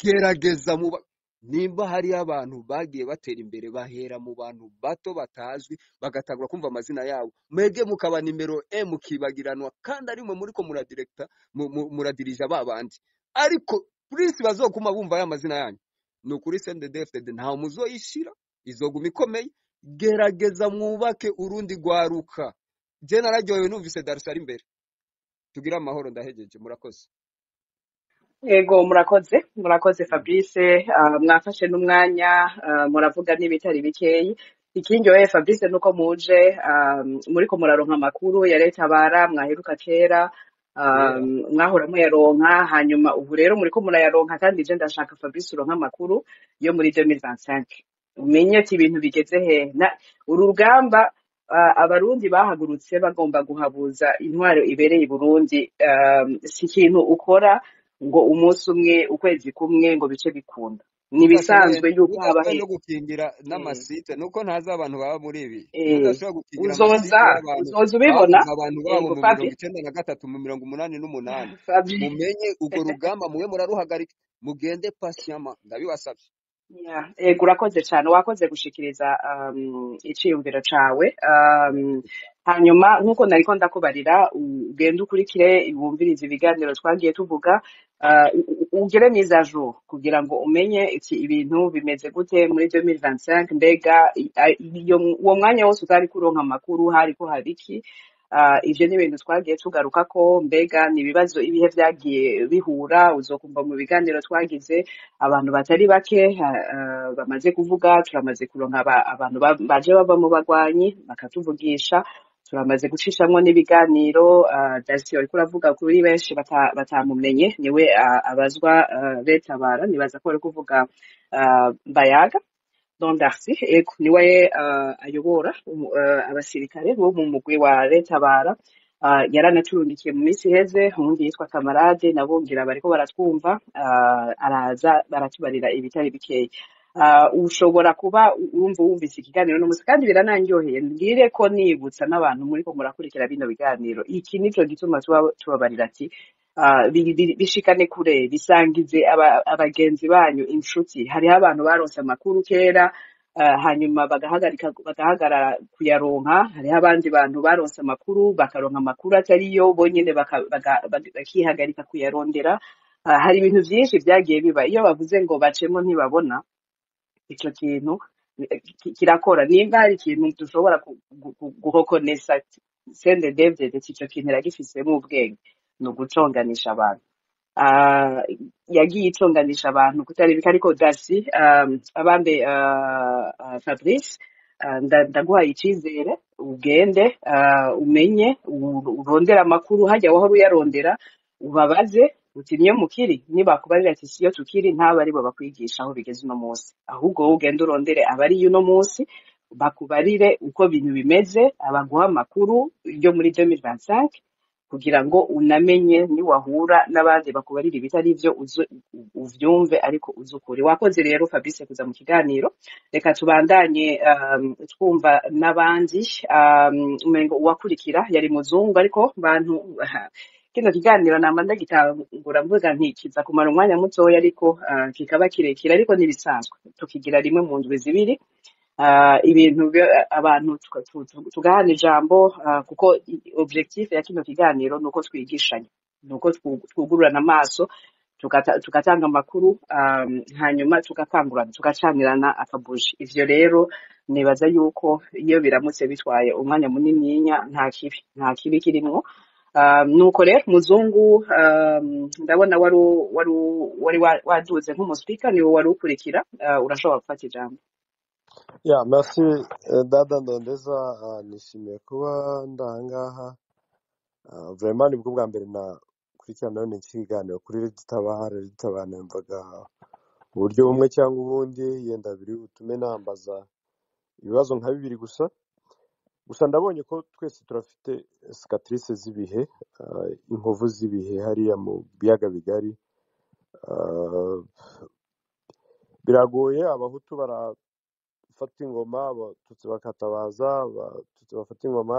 Gerageza muba nimba hari abantu bagiye batera imbere bahera mu bantu bato batazwi, bagatangura kumva amazina yabo, mwebwe mukaba nimero e mukibagiranwa, kandi ari mwe muriko muradirekta muradirija ba bandi, ariko purisi bazokuma bumva ya mazina yanyu. Ni ukuri CNDD-FDD ntawe muzoyishira, izoguma ikomeye. Gerageza mwubake urundi rwaruka. Je nararyohewe numvise Darcy ari imbere. Tugire amahoro, ndahejeje, murakoze. Ego, murakoze, murakoze Fabrice, mwafashe n'umwanya, muravuga n'ibitari bikeyi. Ikindyoheye Fabrice nuko muje muriko muraronka amakuru ya Leta bara mwaheruka kera, Kera. mwahora muyaronka, hanyuma ubu rero muriko murayaronka, kandi je ndashaka Fabrice uronka amakuru yo muri 2025, umenye ati ibintu bigeze hehe. Uru rugamba abarundi bahagurutse bagomba guhabuza intwaro ibereye i Burundi, si ikintu ukora ngo umunsi umwe, ukwezi kumwe ngo bice bikunda. Ni Udashoboye ibisanzwe yuko haba udashoboye no gukingira n'amasite, nuko ntazi abantu baba muri ibi, udashobora gukingira amasite uzoza y'abantu uzoza ubibona. babuze abantu babo Ego mu Fabi, 93, mu 88. Fabi. Mumenye urwo rugamba muwe muraruhagarika, mugende pasiyama, ndabibasabye. Yeah, ego urakoze cyane, wakoze gushikiriza iciyumviro cawe. Hanyuma nkuko nariko ndakubarira, ugende ukurikire wumvirize ibiganiro twagiye tuvuga, ugere mise à jour kugira ngo umenye iki ibintu bimeze gute muri 2025. Mbega uwo mwanya wose utari kuronka amakuru hariko hari iki? Ivyo ni ibintu twagiye tugarukako. Mbega ni ibibazo ibihe vyagiye bihura, uzokumva mu biganiro twagize abantu batari bake bamaze kuvuga. Turamaze kuronka abantu baje bava mu bagwanyi bakatuvugisha, turamaze gucishamwo n'ibiganiro. Darcy wariko uravuga kuri benshi batamumenye, niwe abazwa Betabara, nibaza ko bari kuvuga Bayaga Don Darcy. Ego, niwe ayobora abasirikare bo mu mugwi wa Retabara. Yaranaturundikiye mu minsi iheze uwundi yitwa Kamarade, nabo ngira bariko baratwumva, araza baratubarira ibitari bikeya. Ushobora kuba wumva wumvise ikiganiro n'umunsi, kandi birananyoheye mbwire ko nibutsa n'abantu muriko murakurikira bino biganiro, iki nico gituma tuba tubabarira ati bishikane kure, bisangize abagenzi banyu, inshuti. Hariho abantu baronse amakuru kera, hanyuma bagahagarara kuyaronka. Hariho abandi bantu baronse amakuru, bakaronka amakuru atariyo bonyene, bakihagarika kuyarondera. Hari ibintu vyinshi vyagiye biba, iyo bavuze ngo bacemo ntibabona ico kintu kirakora. Nimba hari ikintu dushobora guhokonesa CNDD-FDD, ico kintu iragifisemo ubwenge, ni uguconganisha abantu. Yagiye iconganisha abantu kutari bike, ariko Darcy, abambe Fabrice, ndaguhaye icizere, ugende umenye, urondere amakuru hajya wahora uyarondera, ubabaze uti niyo mukiri, nibakubarira ati siyo tukiri, ntaba aribo bakwigisha aho bigeze uno munsi, ahubwo wowe ugende urondere abariyo uno munsi bakubarire uko ibintu bimeze, abaguha amakuru yo muri 2025. Kugira ngo unamenye niwahura n'abandi bakubarira ibitari vyo, uze uvyumve, ariko uzi ukuri. Wakoze rero Fabrice kuza mu kiganiro. Reka tubandanye twumva n'abandi. Umengo uwakurikira yari muzungu, ariko bantu kino kiganiro namba ndagitangura mvuga nti kiza kumara umwanya mutoya, ariko kikaba kirekire, ariko ntibisanzwe tukigira rimwe mu ndwi 2. Ibintu abantu tugahana ijambo, kuko objectif ya kino kiganiro nuko twigishanya, nuko twugururana amaso, tugatanga amakuru, hanyuma tugakangurana, tugacanirana akabuji. Ivyo rero nibaza yuko iyo biramutse bitwaye umwanya munininya, nta kibi kirimwo. Nuko rero muzungu, ndabona wari waduze nk'umuspeaker, niwe wari ukurikira, urashobora gufata ijambo. Ya, merci dada Ndondeza, nishimiye kuba ndahangaha. Vraiment nibwo bwa mbere nakurikirana none iki kiganiro kuri Red Tabara. Red Tabara numvaga uburyo bumwe cyangwa ubundi, yenda biri butume nambaza ibibazo nka bibiri gusa. Gusa ndabonye ko twese turafite cicatrices z'ibihe, inkovu z'ibihe hariya mu biyaga bigari. Biragoye, abahutu barafata ingoma, abatutsi bakatabaza, abatutsi bafata ingoma,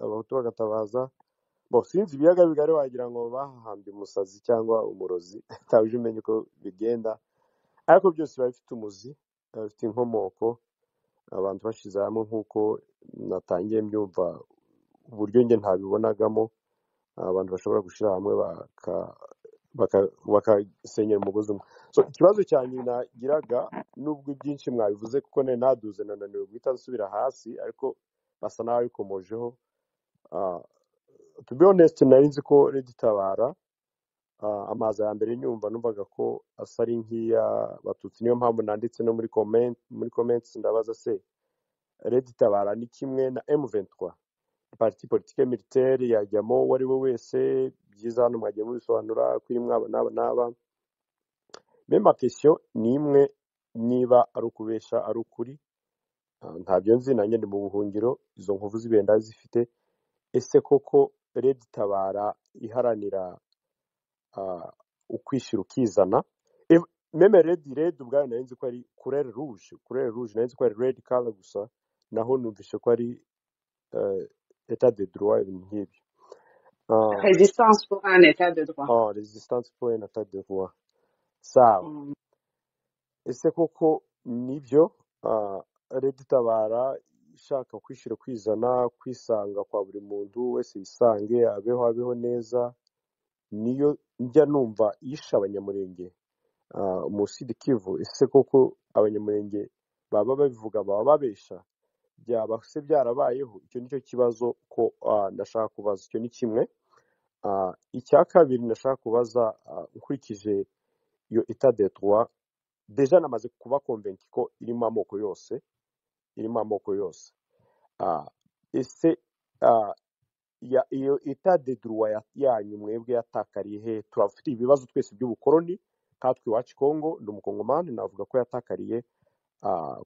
abahutu bagatabaza. Bo sinzi, ibiyaga bigari wagira ngo bahahambye umusazi cyangwa umurozi, ntawe umenya uko bigenda, ariko byose biba bifite umuzi, biba bifite inkomoko. Abantu bashyize hamwe nk'uko natangiye mbyumva, uburyo njye ntabibonagamo, abantu bashobora gushyira hamwe bakasenyera umugozi umwe. So ikibazo cyanjye nagiraga, nubwo ibyinshi mwabivuze, kuko nari naduze nananiwe guhita nsubira hasi, ariko basa n'ababikomojeho. To be honest, nari nzi ko Red Tabara, amazi ya mbere nyumva numvaga ko asa ari nk'iy'abatutsi. Niyo mpamvu nanditse no muri comment, muri comments ndabaza se Red Tabara ni kimwe na M23, parti politique militaire yajyamo uwo ari we wese? Byiza, hano mwagiye mubisobanura ko irimo aba n'aba n'aba. Mais ma question ni imwe: niba ari ukubesha, ari ukuri, ntabyo nzi, nanjye ndi mu buhungiro, izo nkovu z'ibenda zifite. Ese koko Red Tabara iharanira ukwishyira ukizana? Même red ubwayo nari nzi ko ari couleur rouge, couleur rouge nari nzi ko ari red color gusa, naho numvise ko ari état de droit, ibintu nk'ibyo. Résistance pour un état de droit. Oh, résistance pour un état de droit, sawa. Ese koko nibyo, Red Tabara ishaka kwishyira kwizana, kwisanga kwa buri muntu wese, yisange, abeho neza, niyo njya numva yishe abanyamurenge mu Sud Kivu? Ese koko abanyamurenge baba babivuga, baba babesha? Byaba se byarabayeho? Icyo nicyo kibazo ko ndashaka kubaza. Icyo ni kimwe. Icya kabiri ndashaka kubaza, nkurikije iyo état de droit, déjà namaze kuba convaincu ko irimo amoko yose, irimo amoko yose. Ese iyo état de droit yanyu mwebwe yatakariye he? Turafite ibibazo twese by'ubukoroni nkatwe iwacu Kongo, ndi umukongomani, navuga ko yatakariye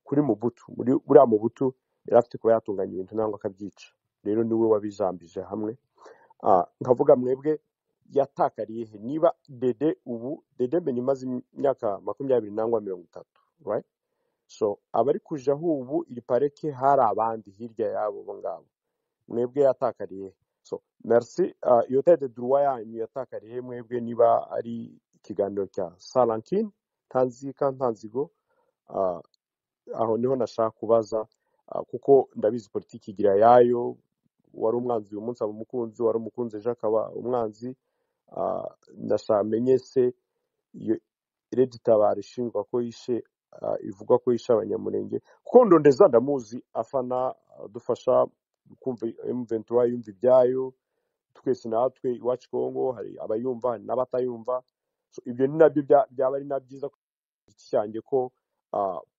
kuri Mobutu. Muri buriya Mobutu yari afite kuba yatunganya ibintu nangwa akabyica, rero niwe wabijambije hamwe. Nkavuga mwebwe yatakariye he? Niba dede ubu dede menya imaze imyaka 20 nangwa 30, right? So abari kujaho ubu iri pareke, hari abandi hirya yabo ngabo, mwebwe yatakariye he? So merci. Iyo état de droit yanyu yatakariye he mwebwe? Niba ari ikiganiro cya Salankin ntanzika ntanzigo, aho niho nashaka kubaza, kuko ndabizi politiki igira yayo. Wari umwanzi uyu munsi aba umukunzi, wari umukunzi ejo akaba umwanzi. Ndashaka menye se iyo Red Tabara ishinjwa ko yishe, ivugwa ko yishe abanyamurenge, kuko Ndondeza ndamuzi afana adufasha kumva M23, yumva ibyayo. Twese natwe iwacu Kongo hari abayumva, hari n'abatayumva. So ibyo ni nabyo byaba ari na byiza ku giti cyanjye ko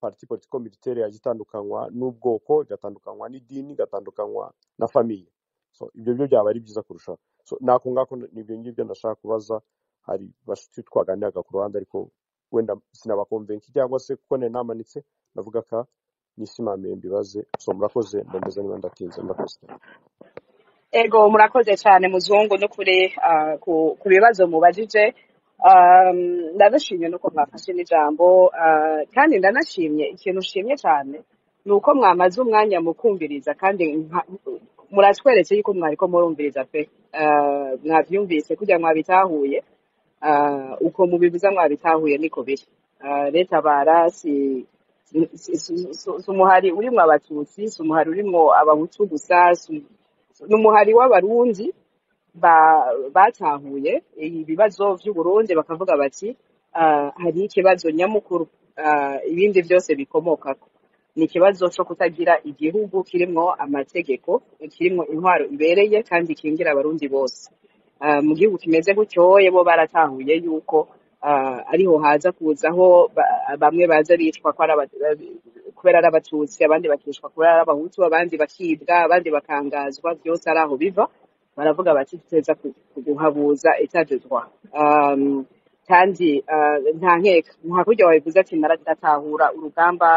parti politico militaire yajya itandukanywa n'ubwoko, igatandukanywa n'idini, igatandukanywa na famille. So ibyo byo byaba ari byiza kurushaho. So nako ngako nibyo ngibyo ndashaka kubaza. Hari bashuti twaganiraga ku ruhande, ariko wenda sinabakonvenki cyangwa se kuko nari namanitse, ndavuga ka nisimamiye mbibaze. So murakoze, ndondeza niba ndatinze, murakoze. Ego, murakoze cyane muzungu n'ukuri ku bibazo mubajije. Ndanashimye nuko mwafashe n'ijambo, kandi ndanashimye ikintu ushimye cyane ni uko mwamaze umwanya mukumviriza, kandi muratweretse yuko mwariko murumviriza pe. Mwavyumvise kugira mwabitahuye, uko mubivuza mwabitahuye niko biri. Leta bara si umuhari urimwo abatutsi, si umuhari urimwo abahutu gusa, ni umuhari w'abarundi batahuye ibibazo vy'Uburundi, bakavuga bati hari ikibazo nyamukuru, ibindi byose bikomokako ni ikibazo co kutagira igihugu kirimwo amategeko, kirimwo intwaro ibereye kandi ikingira abarundi bose. Mu gihugu kimeze gutyoye, bo baratahuye yuko ariho haza kuzaho bamwe baza bicwa ko ari kubera ari abatutsi, abandi bakicwa kubera ari abahutu, abandi bakibwa, abandi bakangazwa, byose ari aho biva. Baravuga bati tuteza guhabuza état de droit. Kandi nta nkeka nka kurya wabivuze ati ndatahura urugamba,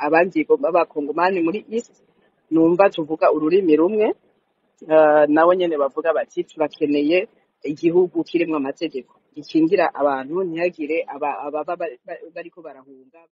abandi b'abakongomani muri East numva tuvuga ururimi rumwe, nabo nyene bavuga bati turakeneye igihugu kirimwo amategeko gikingira abantu, ntihagire ababa bariko barahunga.